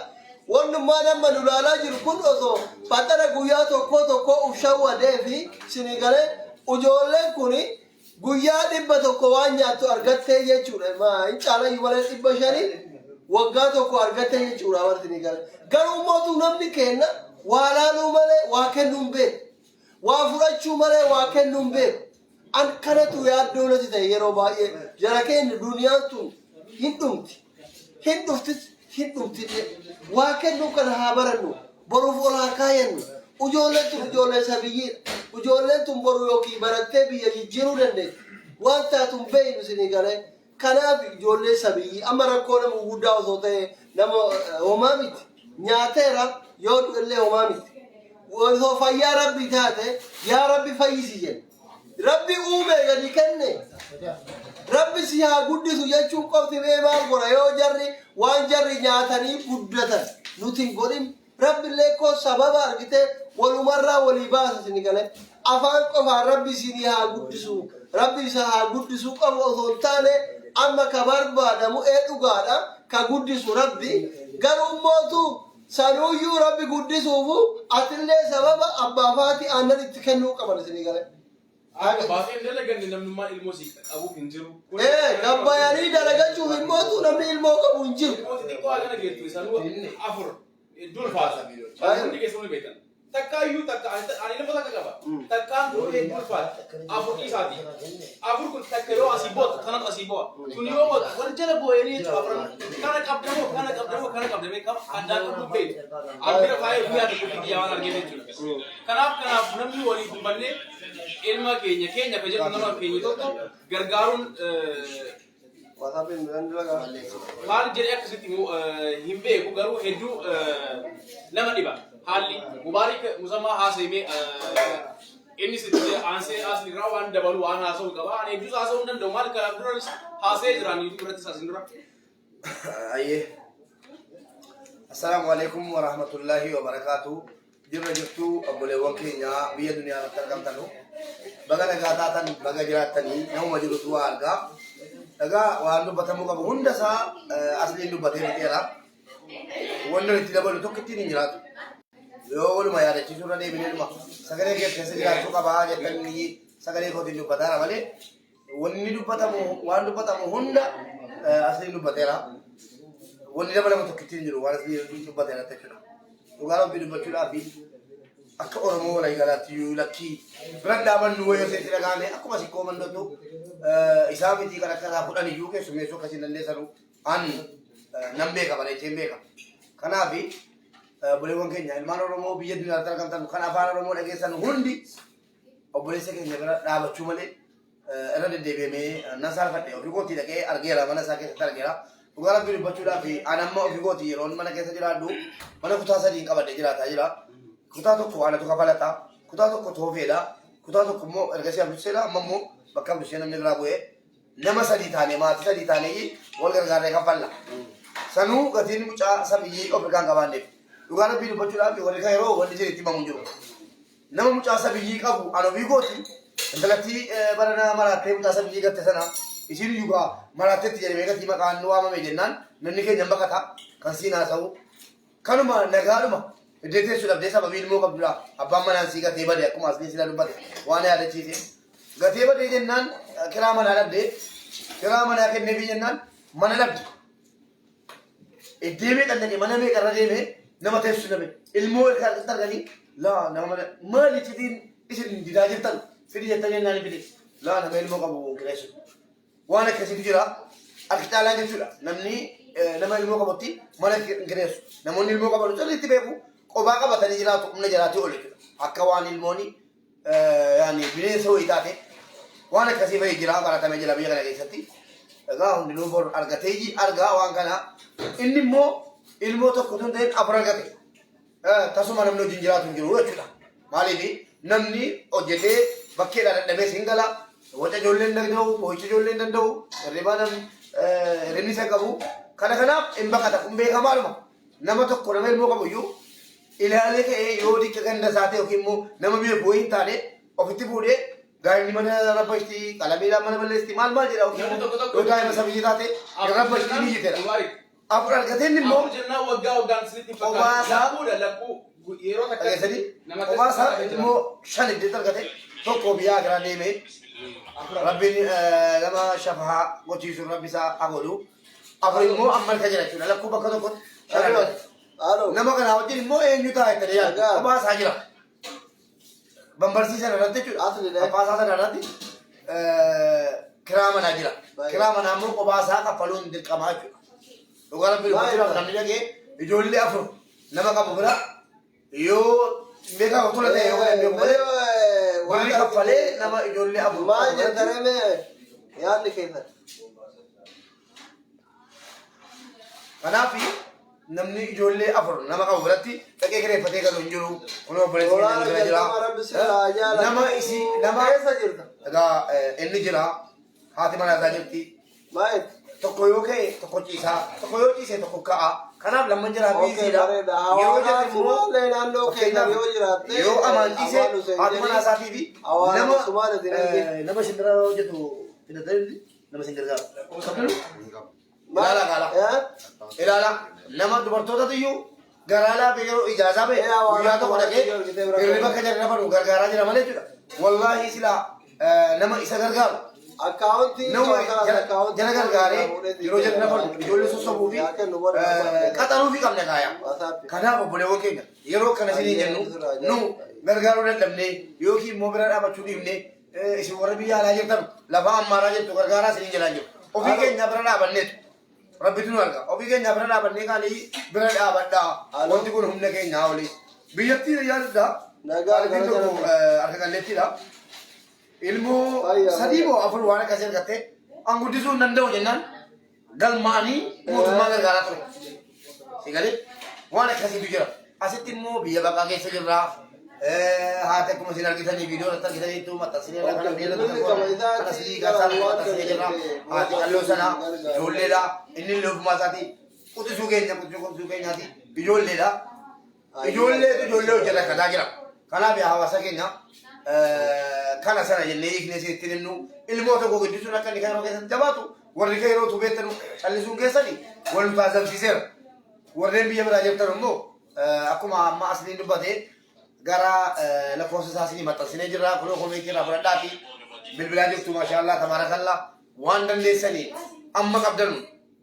Wannummaan amma nu laalaa jiru kun osoo faxara guyyaa tokko tokko uf shawwadeefi sinii galee, ijoolleen kuni guyyaa 100 waan nyaattu argattee jechuudha. Maa hin caalayyuu malee 500 waggaa tokko argattee jechuudha warri ni gala. Garuu mootuu namni kenna waa laaluu malee waa kennuu hin beeku. Waa fudhachuu malee waa kennuu hin beeku. An kanatu yaaddoo natti ta'e yeroo baay'ee. Jara keenya, duniyaan tun hin dhumti. Hin dhuftis, hin dhumtillee. Waa kennuu kana haa barannu. Boruuf ol haa kaayannu. Ijoolleen tun ijoollee sabiyyiidha. Ijoolleen tun boru yookiin barattee biyya jijjiiruu dandeetti. Waan taatu hin beeknu isinii galee. Kanaaf ijoollee sabiyyii amma rakkoo nama gurguddaa osoo ta'e nama homaa miti. Nyaateera yoo du'ellee homaa miti. Osoo fayyaa Rabbi taate, yaa Rabbi fayyisi jenna. Rabbi uume gadi kenne. Rabbi si haa guddisu jechuun qofti mee maal godha yoo jarri waan jarri nyaatanii guddatan nuti hin godhin? Rabbi illee koo sababa argite walumarraa walii baasa isin galee. Afaan qofaan Rabbi isinii haa guddisu, Rabbi isa haa guddisu qofa osoo hin taane, amma ka barbaadamu ee dhugaadha, ka guddisu Rabbi, garuu mootu sanuuyyuu Rabbi guddisuufu atillee sababa abbaa faati aannan itti kennuu qaban isinii galee. Akka baatee hin dalaganne namnummaan ilmoo si qabuuf hin jiru. Ee, gabbayanii dalagachuuf immootu namni ilmoo qabu hin jiru. Ilmoo xixiqqoo hagana geettu isaanuu afur hedduu ulfaata. Hundi keessan ni beektan. Takka iyyuu takka ani ilmoo takka qaba. Takkaan kun hedduu ulfaata. Afur dhiisaati. Afur kun takka yoo asii bootu tanatu asii bo'a. Tun yoo bootu wal jala boo'anii jechuudha afran. Kana qabdamoo, kana qabdamoo, kana qabdamee qaba addaan qabdu beektu. Albira faayee guyyaa tokko biyya waan argee jechuudha. Kanaaf namni walii dubbannee ilma keenya keenya ka jedhu nama keenya tokko gargaaruun maal jedhee akkasitti hin beeku, garuu hedduu nama dhiba. Haalli Mubaarik Musammaa haasa'imee innis itti aansee asirraa waan dabalu waan haasa'u qaba. Ani hedduus haasa'uu hin danda'u. Maal, kanaaf duras haasa'ee jiraan YouTube irrattis asin dura. Ayyee. Assalaamu alaikum wa rahmatullahi wa barakaatu. Jirra jirtu, obboleewwan keenya biyya duniyaa irratti argamtanu. Baga nagaa taatan, baga jiraattanii, namuma jirutu waa argaa. Egaa waan dubbatamuu qabu hunda isaa asliin dubbatee fixeera. Wanni itti dabalu tokko ittiin hin jiraatu. Yoo waluma yaadachiisuu irra deebinee dhuma sagalee kee keessa jiraachuu qabaa jettanii sagalee kootiin dubbataara malee wanni dubbatamu waan dubbatamu hunda asliin dubbateera. Wanni dabalamu tokko ittiin jiru waan asliin dubbateera jechuudha. Dhugaa Rabbii dubbachuudhaaf akka Oromoo walii galaatti iyyuu lakkii bira dhaabannu wayii osoo itti dhagahame akkuma sikkoo mandottu isaa miti kan akka isaa 10 iyyuu keessummeessuu akkasiin dandeessanu an nan beeka, bareecheen beeka. Kanaaf obboleewwan keenya ilmaan Oromoo biyya addunyaatti argamtan kan afaan Oromoo dhageessan hundi obboleessa keenya bira dhaabachuu malee irra deddeebi'amee nan saalfadhe. Ofii kootii dhaqee argeera, mana isaa keessatti argeera. Dhugaa Rabbii dubbachuudhaaf an amma ofii kootii yeroon mana keessa jiraadhu mana kutaa sadiin qabadhee jiraataa jira. Kutaa tokko anatu kafalata, kutaa tokko toofeedha, kutaa tokko immoo ergasii Abdusseedha, amma immoo bakka Abdussee namni biraa bu'ee nama sadii taane, maatii sadii taanee wal gargaarree kaffalla. Sanuu gatiin mucaa sabiyyii of irraa hin qabaanneef. Dhugaa Rabbii dubbachuudhaaf warri kan yeroo wanni isin itti himamu hin jiru. Nama mucaa sabiyyii qabu an ofii kooti intalattii barana maraattee mucaa sabiyyii gatte sana isiin iyyuu gaa maraatteetti jedhamee gatii maqaan waamame jennaan namni keenya hin baqata kan siin haasa'u. Kanuma nagaadhuma iddoo teessu dhabdee sababii ilmoo qabdudha. Abbaan manaan sii gatee bade akkuma asliin sila dubbate waan yaadachiise. Gatee badee jennaan kiraa manaa dhabdee kiraa manaa kenneefii jennaan mana dhabde. Iddee meeqa dhaqe mana meeqa irra deeme nama teessu dhabe. Ilmoo erga argatti arganii laa nama mana maali iccitiin isin didaa jirtan fidi jettanii jennaan hin fide. Laa nama ilmoo qabu hin kireessu. Waan akkasiitu jira. Harki caalaa jechuudha. Namni nama ilmoo qabutti mana hin kireessu. Namoonni ilmoo qaban sirriitti beeku. Qobaa qabatanii jiraatu humna jaraatii ol jechuudha. Akka waan ilmooni yaani bineensa wayii taate waan akkasii fa'i jira baratamee jira biyya kana keessatti. Egaa hundinuu bor argatee argaa waan kana. Inni immoo ilmoo tokko tun ta'in afur argate. Tasuma namni wajjin jiraatu hin jiru jechuudha. Maaliif namni hojjetee bakkeedhaa dadhabee siin gala, waca ijoollee hin danda'u, boo'icha ijoollee hin danda'u, hirribaa namni hirribni isa qabu. Kana kanaaf hin baqata kun beekamaadhuma. Nama tokko nama ilmoo qabu iyyuu ilaalee ka'ee yoo diqqa ganda isaa ta'e yookiin immoo nama beeku wayii hin taane ofitti fuudhee daa'imni mana rabbashti, qalamiidhaan mana balleessiti maal maal jedha yookiin Namni immoo tokko tokko yoo daa'ima sabiyyi taate rabbashti ni jettedha. Mubaarik. Afur argateen immoo Afur jennaan waggaa waggaan isinitti hin fakkaatu. Kophaa isaa- Lakkuudha lakkuu yeroo takka dhageessanii nama kophaa isaa keessa jira. immoo shan iddeetti argate tokko biyyaa akiraa deeme rabbiin nama shafaa gochiisuun rabbi isaa haa godhu. Afur immoo amma harka jira jechuudha lakkuu bakka tokkotti shan argate. Halo. Nama kanaa wajjin immoo eenyu ta'a jettanii yaaddu? Dhagaa. Kophaa isaa jira. Bambarsii sana irratti jechuudha. Asli dha. Kophaa isaa sana irratti kiraa manaa jira. Baay'ee. Kiraa manaa immoo kophaa isaa kaffaluun dirqamaa jechuudha. Dhugaa rabbi dubbachuudhaaf namni dhagee ijoollee afur nama qabu bira yoo beekaa tola ta'e yoo kan beeku malee birri kaffalee nama ijoollee afur Maal qabu biratti jettanii mee yaadni keessan? Kanaaf namni ijoollee afur nama qabu biratti dhaqee kireeffatee galu hin jiru. Kun obboleessi keenya Tolaan bira jira. jalqaba rabbi sirraa jaalatu. Nama isii nama Eessa jirta? egaa inni jira haati manaa isaa jirti. Maayit. Tokko yoo ka'e tokko ciisaa tokko yoo ciise tokko ka'a. Kanaaf lamman jira Okey, biiziidha. bareeda. Yeroo Hawaasa jedhu immoo Sumaalee naannoo keenya fakkeenyaaf yoo jiraatte, yoo amaan ciise Amaan Hussein haati manaa jedhii, isaatii fi Hawaasa nama Sumaalee jedhee. nama simbira hojjetu filatanii nama sin gargaaru. Hin qabu. Ilaala kaala. Eh? Ilaala nama dubartootatu iyyuu garaa laafee yeroo ijaazaa ba'e Ee, hawaasa guyyaa tokko dhaqee Sumaalee argitee bira hirriba akka jarri rafanu gargaaraa jira malee jechuudha. Wallaahi silaa nama isa gargaaru Akkaawuntii nama kana jala akkaawuntii jala gargaaree yeroo jarri rafanu ijoollee sossobuu fi Yaa kennu booda qaxaruu fi qabna kaaya. WhatsApp. Kanaaf obboleewwan keenya yeroo kana isinii jennu nu gargaaruu dadhabnee yookiin immoo bira dhaabachuu dhiifnee isin warra biyya alaa jirtan lafa ammaaraa jirtu gargaaraa isiniin jedhaa jiru. Ofii Halo. keenya bira dhaabanneetu. Rabbitu nu arga. Ofii keenya bira dhaabannee kaanii bira dhaabadhaa. Halo. Wanti kun humna keenyaa oli. Biyyattii yaadudha. Nagaa Qaalittiin gara tokko jala. harka qalleettiidha. Ilmoo Fayyaa, sadii fayyaa. moo afur waan akkasii argattee an guddisuu hin danda'u jennaan galmaa'anii mootummaa gargaaraa ture. Si galee waan akkasiitu jira. Asitti immoo biyya baqaa keessa jirra. Haati akkuma isin argitanii viidiyoo irratti argitaniitu maxxansinee irra kana biyya Bilbilli qaba isaati kana sidii gaasaa maxxansinee jirra. Haati qalloo sana ijoolleedha. Inni illee ofumaa isaatii quxisuu keenya quxisuu quxisuu keenyaati ijoolleedha. Ijoolleetu ijoollee hojii rakkataa jira. Kanaaf yaa hawaasa keenya kana sana jennee hiiknee isinitti himnu ilmoo tokko guddisuun akka inni kan keessatti jabaatu warri kan yeroo beektanu callisuun keessani wal nu taasifsiiseera. Warreen biyya biraa jirtan immoo akkuma amma asliin dubbate gara lakkoofsa isaa isinii maxxansinee jirra kunoo komeetii irraa fudhadhaati bilbilaa jirtu maashaallah tabaarakallaa waan dandeessanii amma qabdanu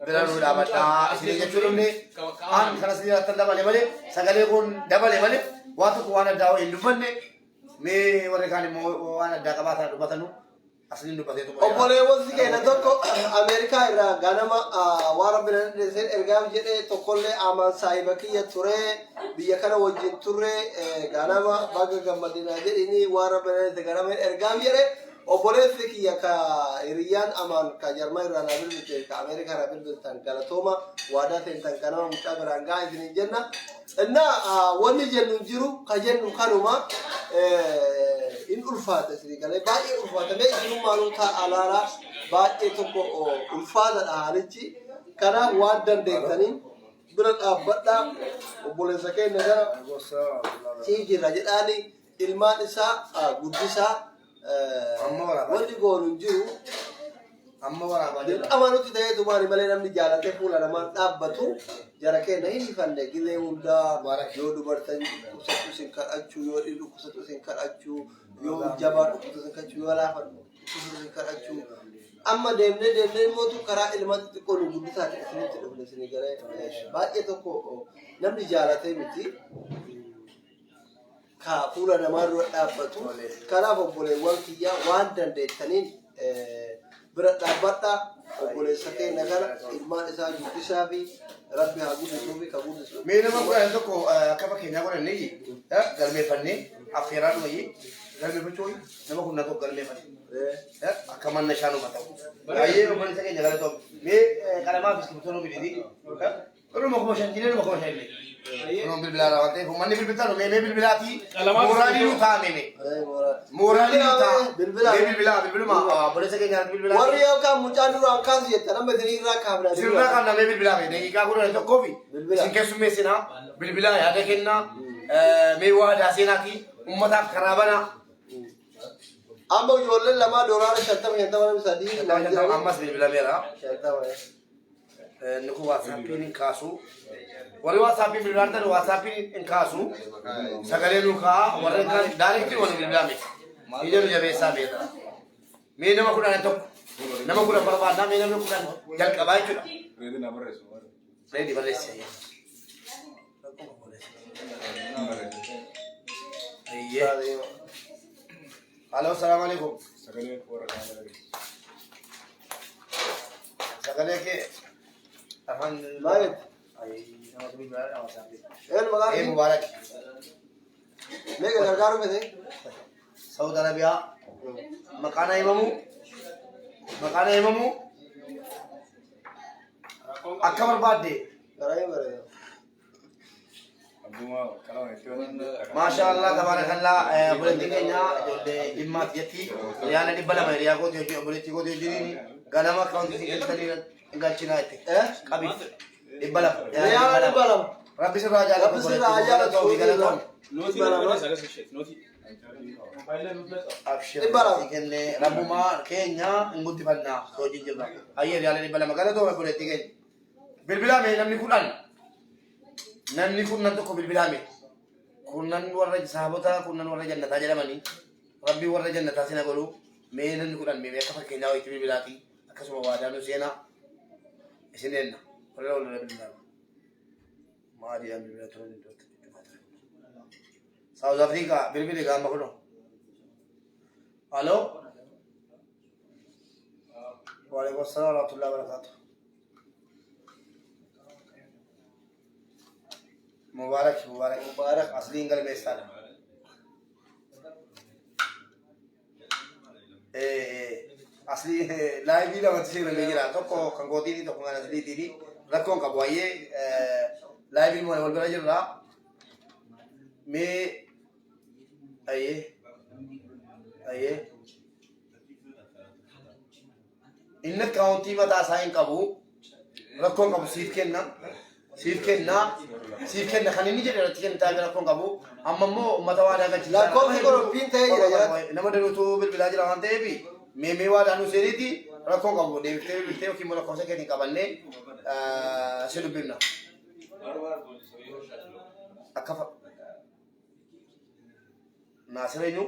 bira nu dhaabadhaa isinii jechuu dhufne an kana isinii irratti dabale malee sagalee kun dabale malee waa tokko waan addaa hin dubbanne mee warri kaan immoo waan addaa qabaatan dubbatanu asliin dubbatee xumureera. Obboleewwan si keenya tokko Ameerikaa irraa ganama waan rabbi na dandeesseen ergaaf jedhee tokkollee amaan saahiba kiyya ture biyya kana wajjin turre ganama baga gammadinaa jedhini waan rabbi na dandeesse ganama ergaaf jedhe obboleessi kiyya ka hiriyyaan amaan ka jarman irraa naa bilbilte ka Ameerikaa irraa bilbiltan galatooma waadaa seentan ganama mucaa biraan gahaa isiniin jenna. Innaa wanni jennu hin jiru ka jennu kanuma in ulfaata isinii galee baay'ee ulfaata mee isinummaanuu taa'aa laalaa baay'ee tokko ulfaatadha haalichi kanaaf waan dandeessaniin bira dhaabbadhaa obboleessa keenya gara sii jira jedhaani ilmaan isaa guddisaa Amma waraabaa. wanni goonu hin jiru. Amma waraabaa jirra. Dirqama nutti ta'eetu maali malee namni jaalatee fuula namaan dhaabbatu jara keenya hin hifanne gizee hundaa yoo dubartan dhukkubsattu isin kadhachuu, yoo dhiirri dhukkubsattu isin kadhachuu, yoo jabaa dhukkubsattu isin kadhachuu, yoo laafan dhukkubsattu isin kadhachuu. Amma deemnee deemnee immoo karaa ilmaan xixiqqoo nu guddisaa isinitti dhufne isinii galee baay'ee tokko namni jaalatee miti. Ka fuula namaa dura dhaabbatu. Kanaaf obboleewwan kiyyaa waan dandeettaniin bira dhaabbadha. Obboleessa keenya kana ilmaan isaa guddisaa fi Rabbi haa guddisuu fi ka guddisu. Mee nama 11 akka fakkeenyaa godhannee galmeeffannee affeeraa dhumayyi galmeeffachuu nama 11 galmeeffanne akka manna ishaan uummatamu. Baay'ee obboleessa keenya galatoom. Mee qalamaa fi iskibirtoo nu biditi. Dhuma 5,000 jireenya dhuma 5,000 illee. Kunuun bilbilaa irraa waan ta'eef uummanni bilbiltaan mee mee bilbilaatii mooraalii nu ta'a mee mee. Mooraalii nu ta'a. Bilbilaa. Mee bilbilaa bilbiluma obboleessa keenya irratti bilbilaa. Warri yookaan mucaan duraan kaasu jettan amma isin irraa kaafna. Sirraa kan namee bilbilaa mee daqiiqaa 11 fi Bilbilaa. isin keessummeessinaa bilbilaa yaada kennaa mee waadaa seenaatii uummataaf karaa banaa. Amma ijoolleen lamaa doolaara 50 50 namni sadii naan jedhanii. Ammas bilbilameera. 50. Inni kun waatsaappiin hin kaasu. Warri waatsaappiin bilbilaa jirtan waatsaappiin hin kaasu. Sagalee nu kaa warri kan daayirektii wal bilbilaa miti. Ija nu jabeessaa beekta. Mee nama 11 nama 10 barbaadnaa mee namni 10 jalqabaa jechuudha. Reedi na barreessu. Reedi barreessi. Ayyee. Halo, salaam alaikum. Sagalee warra kaan dhageessu. Sagalee kee afaan Maal? Ay, nama bilbilaa dha waatsaappiin. Een maqaan Ee kee? Mubaarak. Meeqa gargaaruu fete? Saudi Arabiyaa maqaan himamu maqaan himamu akka barbaadde. Garaa hin bareeda. Abbuma qalama itti waan. Maasha Allah tabaarakallaa obboleettiin keenya ijoollee dhimmaati jetti riyaala 200 hiriyaa kooti hojii obboleettii kooti hojiin ganama akkaawuntii si galchanii galchinaa jette qabi 200. Riyaala 200. Rabbi sirraa jaalatu. Rabbi sirraa jaalatu. Galatoomi. Nootii 200. barreessa agarsiisa isheeti. Nootii. Abshir 200. si kenne rabbumaa keenya hin guddifannaa hojii jirra. Hayyee riyaala 200 galatoomi obboleettii keenya. Bilbilaa mee namni 10 namni kurnan tokko bilbilaa mee kurnan warra sahabota kurnan warra jannataa jedhamanii rabbii warra jannataa sina godhu mee namni 10 mee akka fakkeenyaa wayitti bilbilaatii akkasuma waadaa nu seenaa isin eenna warra walirra bilbilaa maaliidhaan bilbila turan iddootti South Africa bilbili gaama kunoo. Halo. Waalaikum salaam warahmatullahi wabarakatuh. Mubarak, Mubarak. Mubarak. Asliin galmeessaadha. Asli laayivii lamatti seenamee jira. Tokko kan kootiini tokko kan asliitiini. Rakkoon qabu baay'ee laayiviin wal bira jirra. Mee ayyee ayyee inni akkaawuntii mataa isaa hin qabu. Rakkoon qabu siif kenna. Siif kenna. Siif kenna kan inni jedhe irratti kennitaa rakkoon qabu. Amma immoo uummata waadaa galchisaa. Lakkoofsi qorophiin ta'ee jira jalatti. Nama danuutu bilbilaa jira waan ta'eef mee mee waadaa nu seeniiti rakkoon qabu deebiftee bilbiltee yookiin immoo lakkoofsa keetiin qabannee si dubbifna. Akka Naasir eenyu?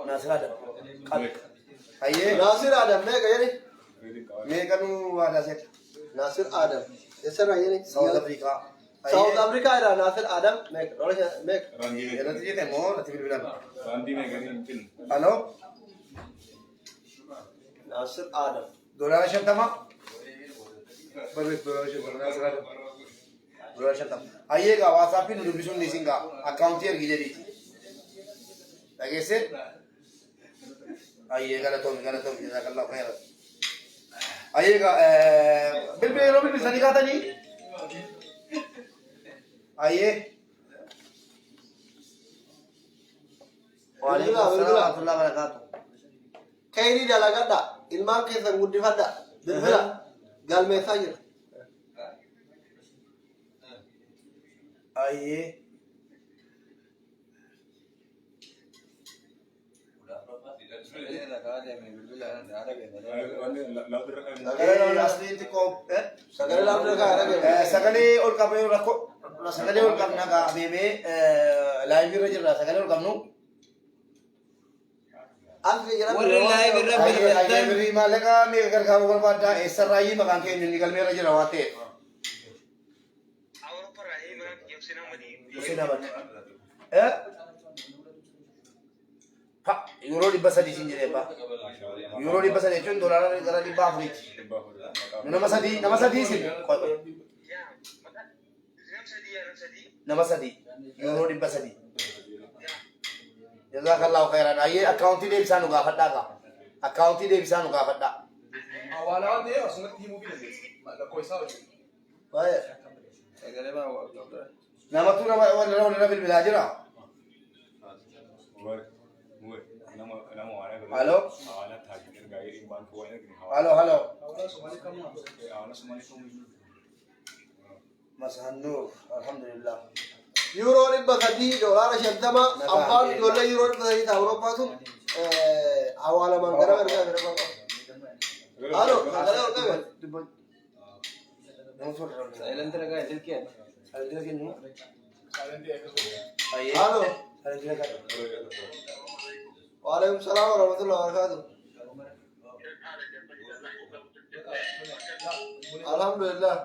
Naasir Adam. Qabi. Hayyee. Naasir Adam meeqa jedhe? Meeqa nu waadaa seeta? Naasir Adam. Eessarraa jedhe? South Africa. South Africa irraa Naasir Adam meeqa? Dola meeqa? Irratti jette moo irratti bilbilan? Raandii meeqanii hin cinne. Aloo. Naasir Adam. $50. Barreessi $50 Naasir Adam. $50. Hayyee egaa waatsaappiin nu dubbisuun ni isin ga'a. Akkaawuntii ergi jedhiiti. Dhageessee? Hayyee galatoomi galatoomi jazaakallahu khairan. Hayyee egaa bilbila yeroo bilbilsanii kaatanii? Hayyee. Waalaikum Bilbila, salaam bilbila. wa rahmatullahi wa barakatuh. Kayrii dalagadha. Ilmaan keessan guddifadha. Bilbila. Galmeessaa jira. Ayyee. Asliin xiqqoo. Sagalee laafni irra kaa'ee dhageenya. Sagalee ol qabnee rakkoo sagalee ol qabna gaa abeebee live irra jirra sagalee ol qabnu. Asli jedhamti. Warri live irra Ayyee ayyee bilbiltan birrii maallaqa meeqa gargaaruu barbaaddaa eessarraayyii maqaan keenya inni galmee irra jira waan ta'eef. Hussein Ahmad. Eh? Ha, yuuroo 300 siin jedhee abbaa. Yuuroo 300 jechuun doolaara gara 400ti. Nama sadii isin. Qoy qoy. Nama sadii. Yuuroo 300. Jazakallahu khairan. Ayyee akkaawuntii deebisaa nu gaafadhaa kaa. Akkaawuntii deebisaa nu gaafadhaa. Awwaalaa waan ta'eef asumatti himuu fi dandeessa. Lakkoofsa isaa wajjin. Baay'ee. Sagalee bana waa qabda. Namatu nama walirra walirra bilbilaa jira. Halo? Halo halo. Masahannuur alhamdulillah. Yuuroo 300 doolaara 50 abbaan ijoollee yuuroo 300 ta'a Awurooppaa sun hawaalamaan gara ergaa gara qaba. Halo, sagalee ol qabe. Namatu walirra walirra. Silent irra kaa'e silkii ati. Silent irra kennu. Silent akkasuma. Ayyee. Halo. Silent irra kaa'e. Waalaikum salaam wa rahmatullahi wa barakatuh. Alhamdulillah.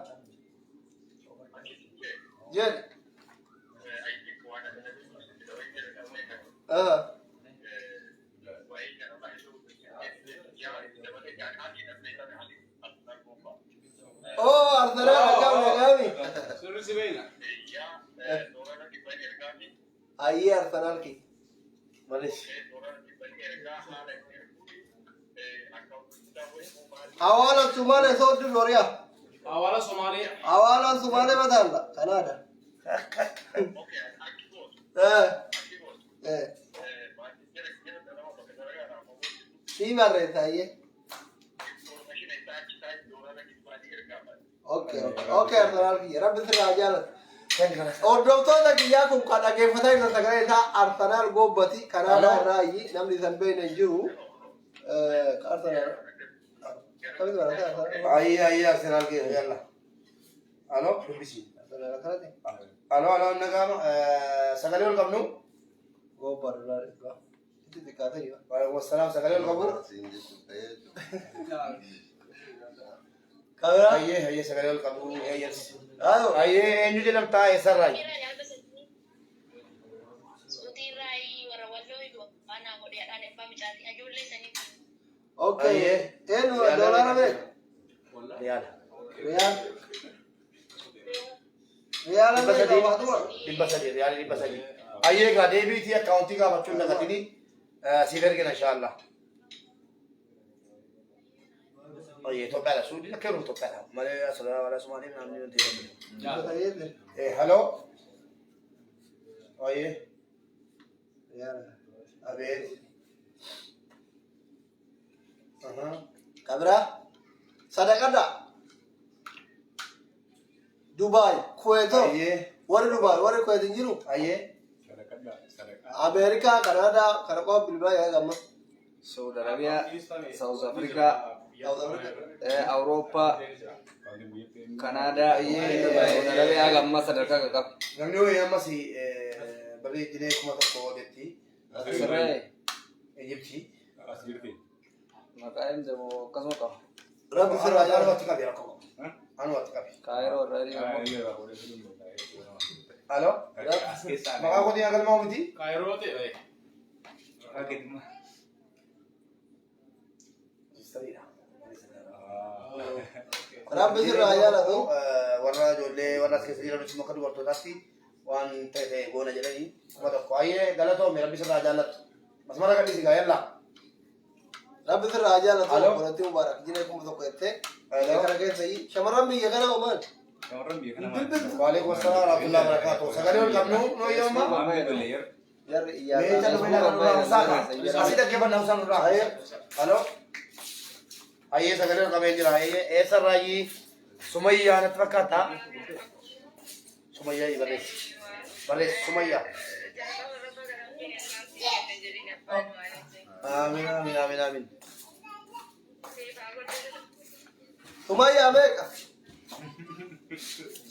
Jed. Ah. Oh, Arsenal akkam nagaami. Sirri si beekna. Ayyee Arsenal ki. Barreessi. Hawaala Sumaalee sooddu Sooriyaa. Hawaala Somaalee. Hawaala Sumaalee mataalla. Kanaada. Eh. Eh. Sii barreessa ayyee. Okay, Arsenal kiyya. Rabbi sirraa jaalatu. Hordoftoota kiyyaa kun kan dhaggeeffataa jirtan sagalee isaa Arsenal gobbati. Kanaadaa irraa ayyi namni isan beekne hin jiru. Arsenal. Akkamitti barata Arsenal? Ayyee ayyee Arsenaal keessa yalla. Halo dubbisi. Arsenal akkanatti? Halo halo nagaama sagalee ol qabnu. Gobba 100$. Itti xiqqaatee jira. Waalaikum salaam sagalee ol qabu. Kameraa? Ayyee ayyee sagalee ol qabu. Eeyyas. Halo. Ayyee eenyu jedhamtaa eessarraayi? Suutiirraayi warra walloo anaa godheedhaan abbaa micaatii ijoollee sanii. Okay. Ayyee. Eenyu doolaara meeqa? Riyaala. Riyaal. Riyaala Dhibba meeqa sadii. waatuma? 300 riyaala 300. Ayyee egaa deebiitii akkaawuntii gaafachuun dagatini siif ergina inshaallah. Ayyee Itoophiyaadha. Suudii akka yeroo Itoophiyaadha. Malee asirraa wala Somaaliif namni wanti jedhamu. 300. Eh halo. Ayyee. Riyaala. Abeet. Aha. Kabiraa? Sadaqadha. Dubaay, Kuweetoo. Ayyee. Warri Dubaay, warri Kuweet hin jiru. Ayyee. Ameerikaa, Kanaadaa, kana qofa bilbilaa yaa gamma. Saudi Arabiyaa, South Africa, South Africa. Awurooppaa, Kanaadaa, Saudi Arabiyaa gamma sadarkaa qaqqabu. Namni wayii ammas barree jinee 1000 jetti. Sirree Ijiptii. As jirti. Maqaa himte moo akkasuma qaba. Rabbi sirraa Anu jaalatu. watti qabi rakkoo qabu. Anu watti qabi. Kaayiroo irraa hiriira. Halo. Maqaa kootiin galmaa'u miti? Kaayiroo ta'e. Sistariidha. Rabbi sirraa jaalatu. Warra ijoollee warra as keessa jiran immoo akka dubartootaatti waan ta'e ta'e goona jedhanii 1000. Ayyee galatoome rabbi sirraa jaallatu. Masmara gadhiisi gaa yallaa. Rabbi sirraa jaalatu. Halo. Obboleettii Mubaarak jinee 1000 jettee. Halo. Kana keessa shamarran biyya kana omaan. Shamarran biyya kana maal? Waalaikum assalam warahmatullahi wabarakatuh. Sagalee ol qabnu noo yooma? Waan bilbilee yeroo. Jarri Mee iyyaa. callu mee nurraa usaa ka. Asii dhaggeeffannaa usaa nurraa. Halo. Ayyee sagalee ol qabee jira. Ayyee eessarraayyii Sumayyaa natti fakkaata. Sumayyaa barreessi. Barreessi Sumayyaa. Amiin amiin amiin amiin. Sumayyaa meeqa?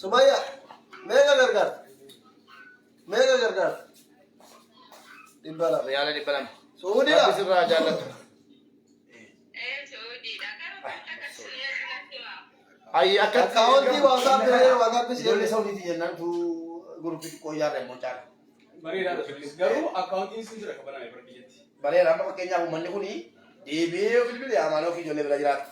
Sumayyaa meeqa gargaarta? Meeqa gargaarta? 200. Riyaala 200. Suudiidha? Rabbi sirraa jaallatu. Suudiidha. Garuu akkasii natti waa. Ayyi akkatti. Akkaawuntii WhatsApp jedhee WhatsApp si Ijoollee erge. Saudiitii jennaan tu guruppii xiqqoo ijaarra immoo caala. Bareedaadha sunis garuu akkaawuntiin sun jira kabaname bara biyyatti. Bareeda amma fakkeenyaaf uummanni kun deebi'ee yoo bilbile amaanoo fi ijoollee bira jiraata.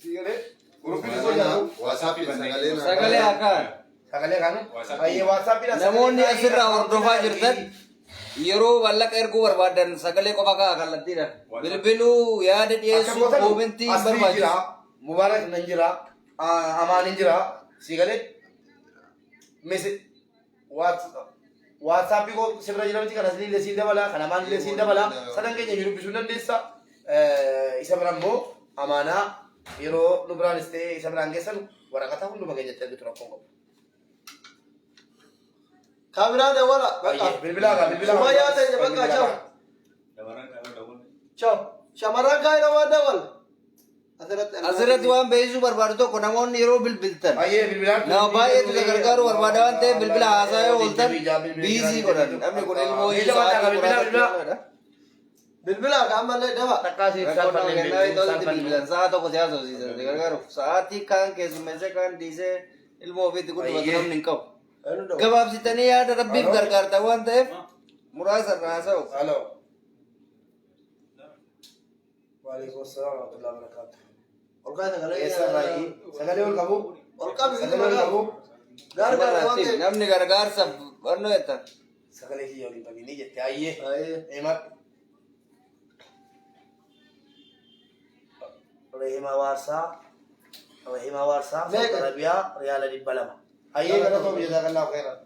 Sii galee guruppii xiqqoo ijaaru. WhatsApp sagalee naa Sagalee akkaan. Sagalee kaanu. Ayyee WhatsAppiidhaan Namoonni asirraa hordofaa jirtan yeroo mallaqa erguu barbaadan sagalee qofa ka'a kallattiidhaan. Bilbiluu yaada dhiyeessuu koomentii hin Asrii barbaachisu. jira, Mubaarak nan jira, Amaan jira, sii galee mese WhatsAppii koo sibira jira miti kan asii illee siin dabala, kan Amaan illee siin dabala, sadan keenya jiru dubbisuu dandeessa. Isa bira immoo amaanaa yeroo nu biraanis ta'e isa biraan geessan waraqata hunduma keenyatti argitu rakkoon qabu. Kaameraa dawwala. Bakka. Ayyee, bilbilaa gaa, bilbilaa. Sumayyaa ta'e bakka ciao. Ciao. Shamarran kaayira waan dawwal. Asirratti. Asirratti waan beeksisuu barbaadu tokko namoonni yeroo bilbiltan Ayyee, bilbilaan. nama baay'eetu isa gargaaruu barbaada waan ta'eef bilbila haasaa yoo ooltan biizii godhan. Namni kun ilmoo Bilbila sa'aatii bilbila bilbila. muraasa Bilbila ka ammallee dafa. Takkaa siif Rakkoon nama salphanne kennaa hin ta'utti salphanne. bilbilan sa'a tokko si haasofsiisan si gargaaruuf sa'aatii kaan keessummeessee kaan dhiisee ilmoo ofiitti guddifatu Ayyee. namni hin qabu. Eenyu dawwala? Gabaabsitanii yaada rabbiif Aloo. gargaartan waan ta'eef muraasa irraa haasa'u. Alo. Waalaikum assalam warahmatullahi wabarakatuh. Ol kaasa sagalee. Eessa irraayi? Sagalee ol qabu? Ol qabi. Sagalee ol qabu? Gargaara waan ta'eef. Namni gargaarsa barnoo jettan. Sagalee kiyya waliin qabinii jette ayyee. Ayyee. Himadhu. Rehima Waarsaa. Rehima Waarsaa. Saudi Meeqa? Arabiyaa riyaala 200. Ayyee galatoomi jazakallahu khairan.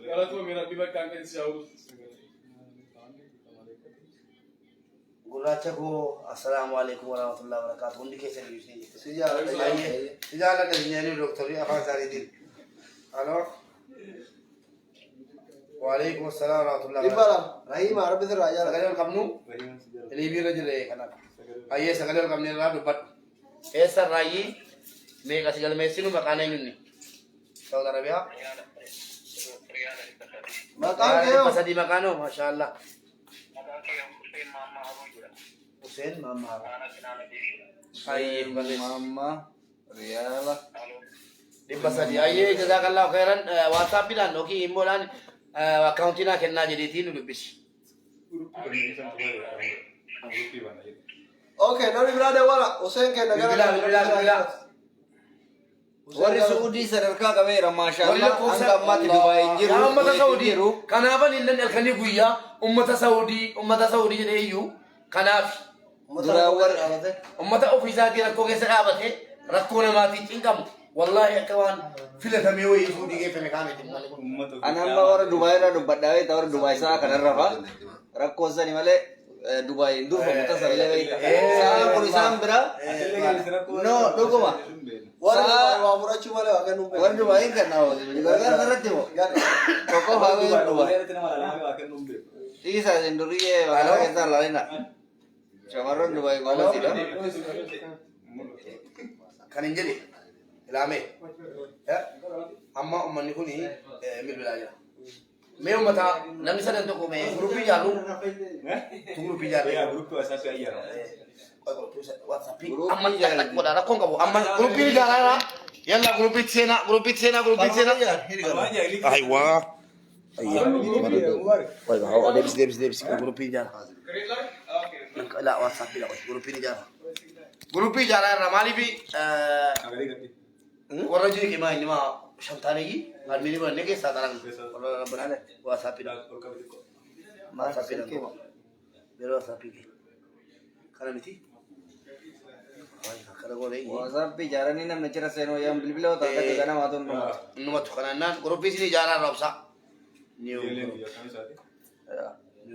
Galatoomii rabbi bakka hanqin si haa Gurraacha koo assalaamu alaikum warahmatullahi wabarakatuh. Hundi keessan iyyuu isin jette. Si jaalladha. Ayyee. Si jaalladha isin jedhanii dooktarri afaan isaaniitiin. Aloo. Waalaikum assalaam warahmatullahi Dhibba wabarakatuh. lama. Rahiima rabbi sirraa jaalladha. Sagalee ol qabnu liibii irra jirre kanaaf. Ayyee sagalee ol qabne irraa dubbadhu. Eessa irraayyii meeqa si galmeessinu maqaan eenyunni? Saudi Arabiyaa. Maqaan kee Dhibba hoo? sadii maqaan hoo maashaallah. Hussein Maammaa Haroo. Ayyee barreessi. Mamma riyaala. 300. Ayyee jazakallahu khairan WhatsAppiidhaan yookiin immoodhaan akkaawuntii naa kennaa jedheetii nu dubbisi. Okay, namni biraa dawwala. Hussein kenna gara. Bilbilaa bilbilaa bilbilaa. Warri Suudii sadarkaa qabeera maashaallah hanga ammaatti Dubaay hin jiru. Yaa ummata Kuwait hin Saudii jiru. kanaafan inni halkanii guyyaa ummata Saudii ummata Saudii jedhee iyyuu kanaaf Duraan warri ummata ofiisaatii rakkoo keessa dhaabatee rakkoo namaatii cinqamu wallaahi akka waan filatamee wayii Saudii geeffame kaamiti uummanni kun. Ani amma warra Dubaay irraa dubbadhaa beekta warra Dubaay sa'a kanarra fa'a rakkoo sani malee Dubaay hin durfamu tasallee beekta. Sa'a kun isaan biraa no dhuguma. Warri Sa'a Dubaay waa fudhachuu malee waa kennuu warri Dubaay hin kennaa gargaarsa irratti moo tokko fa'aa beektu Dubaay. Dhiisaa isin duriyyee magaalaa keessaa laalina. Shamarran Dubaay goomasiidha. Kan hin jedhe ilaamee amma uummanni kun bilbilaa jira. Mee uummata namni sadan tokko mee guruppii ijaarru tu guruppii ijaarre. WhatsAppii amma godha rakkoon qabu amma guruppiin ijaaraa jira. Yalla guruppiitti seenaa guruppiitti seenaa guruppiitti seenaa. Ayiwaa. Deebisi deebisi deebisi guruppii ijaara. La WhatsAppii la guruppiin ijaara. Guruppii ijaaraa irra maaliif warra jiru qimaa inni maa shantaaniyyi almiinii godhannee keessaa taran warra rabbanaa WhatsAppii dha. WhatsAppii dha. Yeroo WhatsAppii kee. Kana miti. Akkana goonee WhatsApp ijaaranii namni jira seenuu yaan bilbila yoo taate akka namaa tun numatu. Numatu kanannaan guruppii isin ijaaraa roobsa.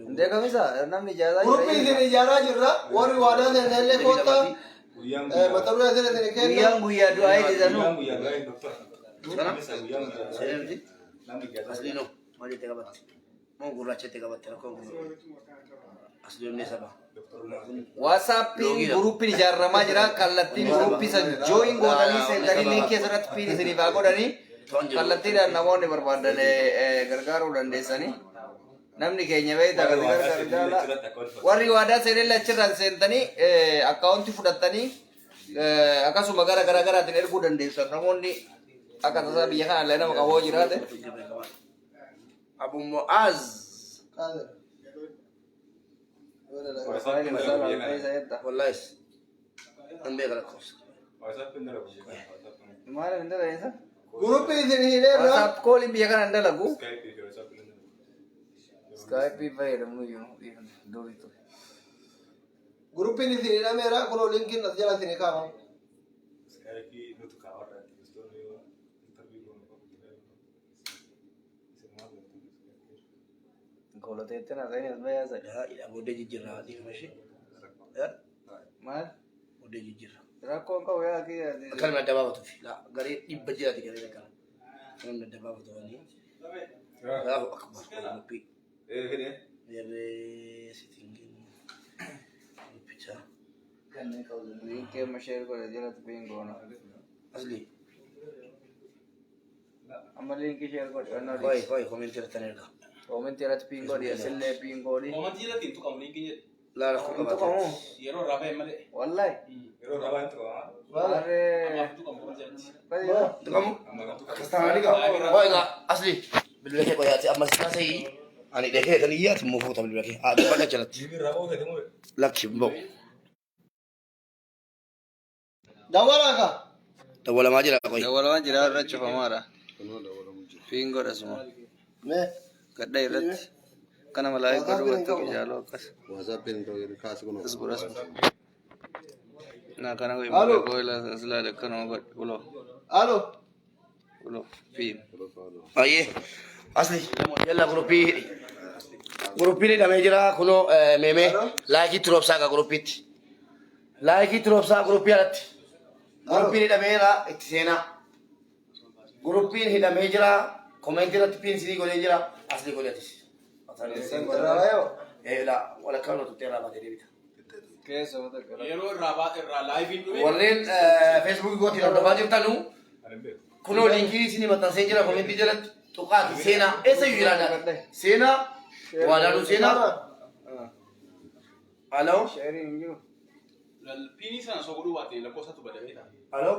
Hundee kamisa namni ijaaraa Guruppii isin ijaaraa jirra. Warri waadaa seenan illee koottaa. Mata duree isin isin kenna. Guyyaan guyyaa du'aa hidhisanuu. Seenee miti. Asliinoo maal jettee qabatte? Moo gurraacha jettee qabatte rakkoon kun? As deemnee saba. WhatsAppiin guruupiin ijaaramaa jira. Kallattiin guruupii san join gootanii seentanii liinkii asirratti pin isiniif haa godhanii kallattiidhaan namoonni barbaadan gargaaruu dandeessanii. Namni keenya beektaa kan gargaaru jaala. Warri waadaa seenellee achirraan seentanii akkaawuntii fudhattanii akkasuma gara gara garaatiin erguu dandeessan namoonni akka tasaa biyya kana illee nama qaboo jiraate. Abu Mu'az. Qaadir. Wallahi. Nan beeka lakkoofsa. Maal hin dalageessa? Guruppii isin hineerra. WhatsApp kooliin biyya kana hin dalagu. Skype fayyadamnu iyyuu durii ture. Guruppiin isin hidhameera kunoo linkiin as jala isin kaa'ama. Goloteetti na ta'in as bayaa Yaa booddee jijjiirraa dhiifama ishee. Maal? Booddee jijjiirra. Rakkoon qabu yaa kiyya. Akka namni adda baafatuuf. Garee dhibba jiraati garee akkana. Akka namni adda baafatu wani. Allahu akbar. Guruppii. Garee sitingin. Guruppichaa. Liinkii amma share godhe jalatti pin goona. Asli. Amma liinkii share godhe. Qoy qoy komentii irratti erga. Koomentii irratti pin godhi asillee pin godhi. Koomantii irratti hin tuqamu liinkiin jedhe. Laa rakkoo Hin qabaate. tuqamu. Yeroo irraa ba'e malee. Wallahi. Yeroo rabaa hin tuqamaa. Maarree. Ammaaf hin tuqamu koomantii irratti. Tuqamu? Akkas taanaan egaa. Qoy egaa asli. Bilbila kee qoyaati amma si taasii. Ani dhekee kan iyyaati immoo fuuta bilbila kee. Haa dubbadha jalatti. Jibii rabaa oofete moo? Lakki hin ba'u. Dawwalaa kaa. Dawwalamaa jira qoy. Dawwalamaa jira irra cufamaadha. Pin godha suma. Mee. Gadda irratti. Kana malaa godhu godhu jaaloo akkas. WhatsAppiin kaasi kun. As godha suma. Na kana godhi Alo. godhi as laale akkanuma godhi uloo Alo. uloo pin. Ayyee. Asli. Yalla guruppii hidhi. Guruppiin hidhamee jira kunoo meemee laayikii turoobsaa gaa guruppiitti. Laayikii turoobsaa guruppii alatti. Guruppiin hidhameera itti seenaa. Guruppiin hidhamee jira komentii irratti piinsilii godhee jira asli godhee atis. Laa walakkaa nuti irraa baatee deebita. Keessa wata gara. Yeroo irraa irraa laayiviin dhume. Warreen feesbuukii gootiin hordofaa jirtanu kunoo liinkii isinii maxxansee jira komentii jalatti tuqaati seenaa eessayyuu jiraadha. Seenaa waadaanuu seenaa. Aloo. Sheeriin hin jiru. Piinii sana osoo godhuu baate lakkoofsatu badamee ta'a. Aloo.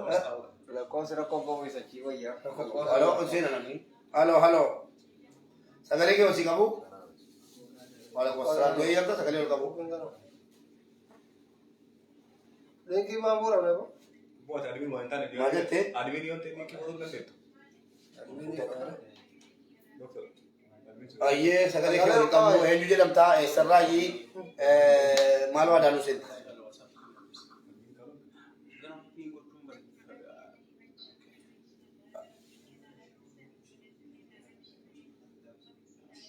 Lakkoofsi rakkoo qabu isa achii wayyaa. Aloo ol seena namni. Aloo aloo. Sagalee kee osii qabu. Waalaikum salaam. Yoo eeyyamta sagalee ol qabu. Linkii maa muramne bo. Bu'aati adimiin waan hin taane. Maal jettee? Adimiin yoo ta'e liinkii godhuu dandeettu. Doktor. Ayyee sagalee kee olii qabu eenyu jedhamta eessarraayi maal waadaanuu seenta.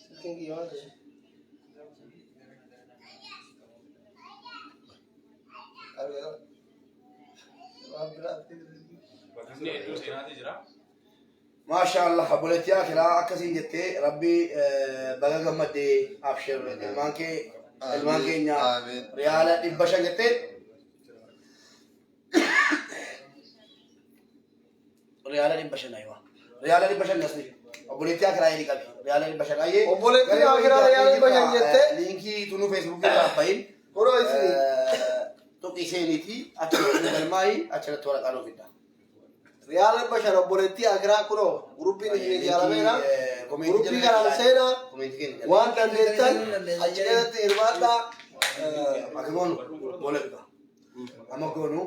Silkiin kiyya waan ta'eef. Argaa. Waan biraatti. Namni hedduu seenaatii jira. Maasha Allah obboleettii akiraa akkasiin jettee rabbi baga gammaddee abshir ilmaan kee ilmaan keenya Amiin. riyaala 500 jettee riyaala 500 aywa riyaala 500 asli obboleettii akiraa jedhi qabi riyaala 500 ayyee Obboleettiin akiraa riyaala 500 jettee? Liinkii tunuu feesbuukii irraa bahin Kunoo isin. Tuqii seeniitii achirratti galmaayi achirratti waraqaa nuuf fidda. Riyaala 500 obboleettii akiraa kunoo guruppiin isin ijaarameera. Guruppii kanaan seenaa waan dandeettan achi keessatti hirmaadhaa. Akka goonu boola bifa. Amma goonu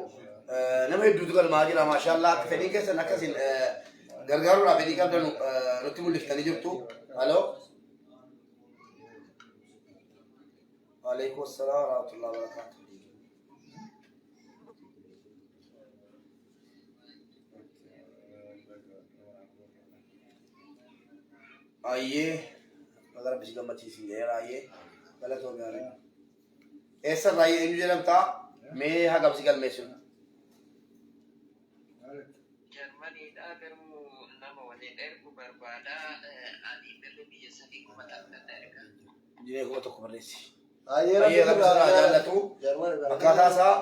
nama hedduutu galmaa jira maashaallah akka fedhiin keessan akkasin gargaaruudhaaf fedhii qabdanu nutti mul'iftanii jirtu. Haloo. Waalaikum salaam wa rahmatullahi wa barakatuh. Ayyee baga rabbi si gammachiisin jedheera ayyee galatoomi aamin. Eessarraa ayyee eenyu jedhamtaa mee hagam si galmeessinu? Jarmaniidha garuu nama waliin ergu barbaada. Ani birri biyya sanii 1000 na erga. Jiree 1000 barreessi. Ayyee Baay'ee rabbi rabbi sirraa sirraa jaallatu. jaallatu. Akkaataa isaa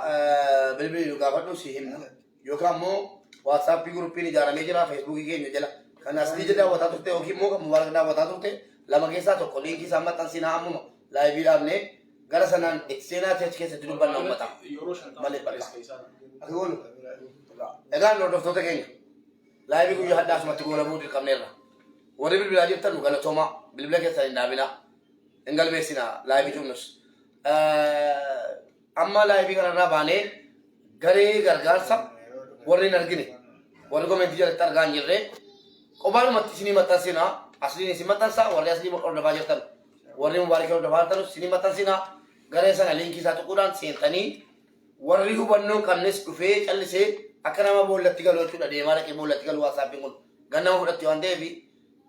bilbilii nu gaafadhu si himna. Yookaan immoo WhatsAppii groupiin ijaaramee jira Facebookii keenya jala. Kan asii jala daawwataa turte yookiin immoo kan Mubaarak daawwataa turte lama keessaa tokko linkii isaa maxxansinaa ammuma liveii dhaabnee gara sanaan itti seenaa achi keessatti dubbanna uummata. Yeroo 50 Malee bakka. barreessa isaa. Akka goonu. Egaan hordoftoota keenya liveii guyyaa hadhaa asumatti goolabuu dirqamneerra. Warri bilbilaa jirtan nu galatoomaa, bilbila keessan hin dhaabinaa, hin galmeessinaa liveii cufnus. Amma liveii kanarraa baanee garee gargaarsa warri hin argine, warri commentii jalatti argaa hin jirre, qobaadhumatti isinii maxxansinaa. Asliin isin maxxansaa, warri aslii hordofaa jirtan, warri Mubaarakii hordofaa jirtan isinii maxxansinaa. Garee sana linkii isaa tuquudhaan seentanii warri hubannoo hin qabnes dhufee callisee akka nama boollatti galu jechuudha, deemaa dhaqee boollatti galu. WhatsAppiin kun gannama fudhatti waan ta'eef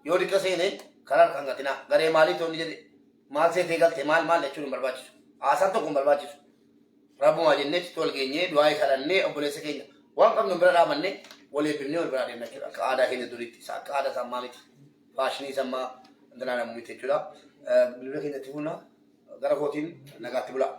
yoo diqqa seene karaa harkaan gatinaa. Garee maalii toonni jedhe, maal seetee galte, maal maal jechuun hin barbaachisu, haasaan tokko hin barbaachisu. Rabbumaa jennee itti wal geenyee du'aa kadhannee obboleessa keenya waan qabnu bira dhaabannee wal eebbifnee wal biraa deemna jechuudha. Akka aadaa keenya duriitti, isa akka aadaa sammaa miti, fashionii sammaa intinaa namuu miti jechuudha. Bilbila keenyatti fuuna gara kootiin nagaatti bulaa.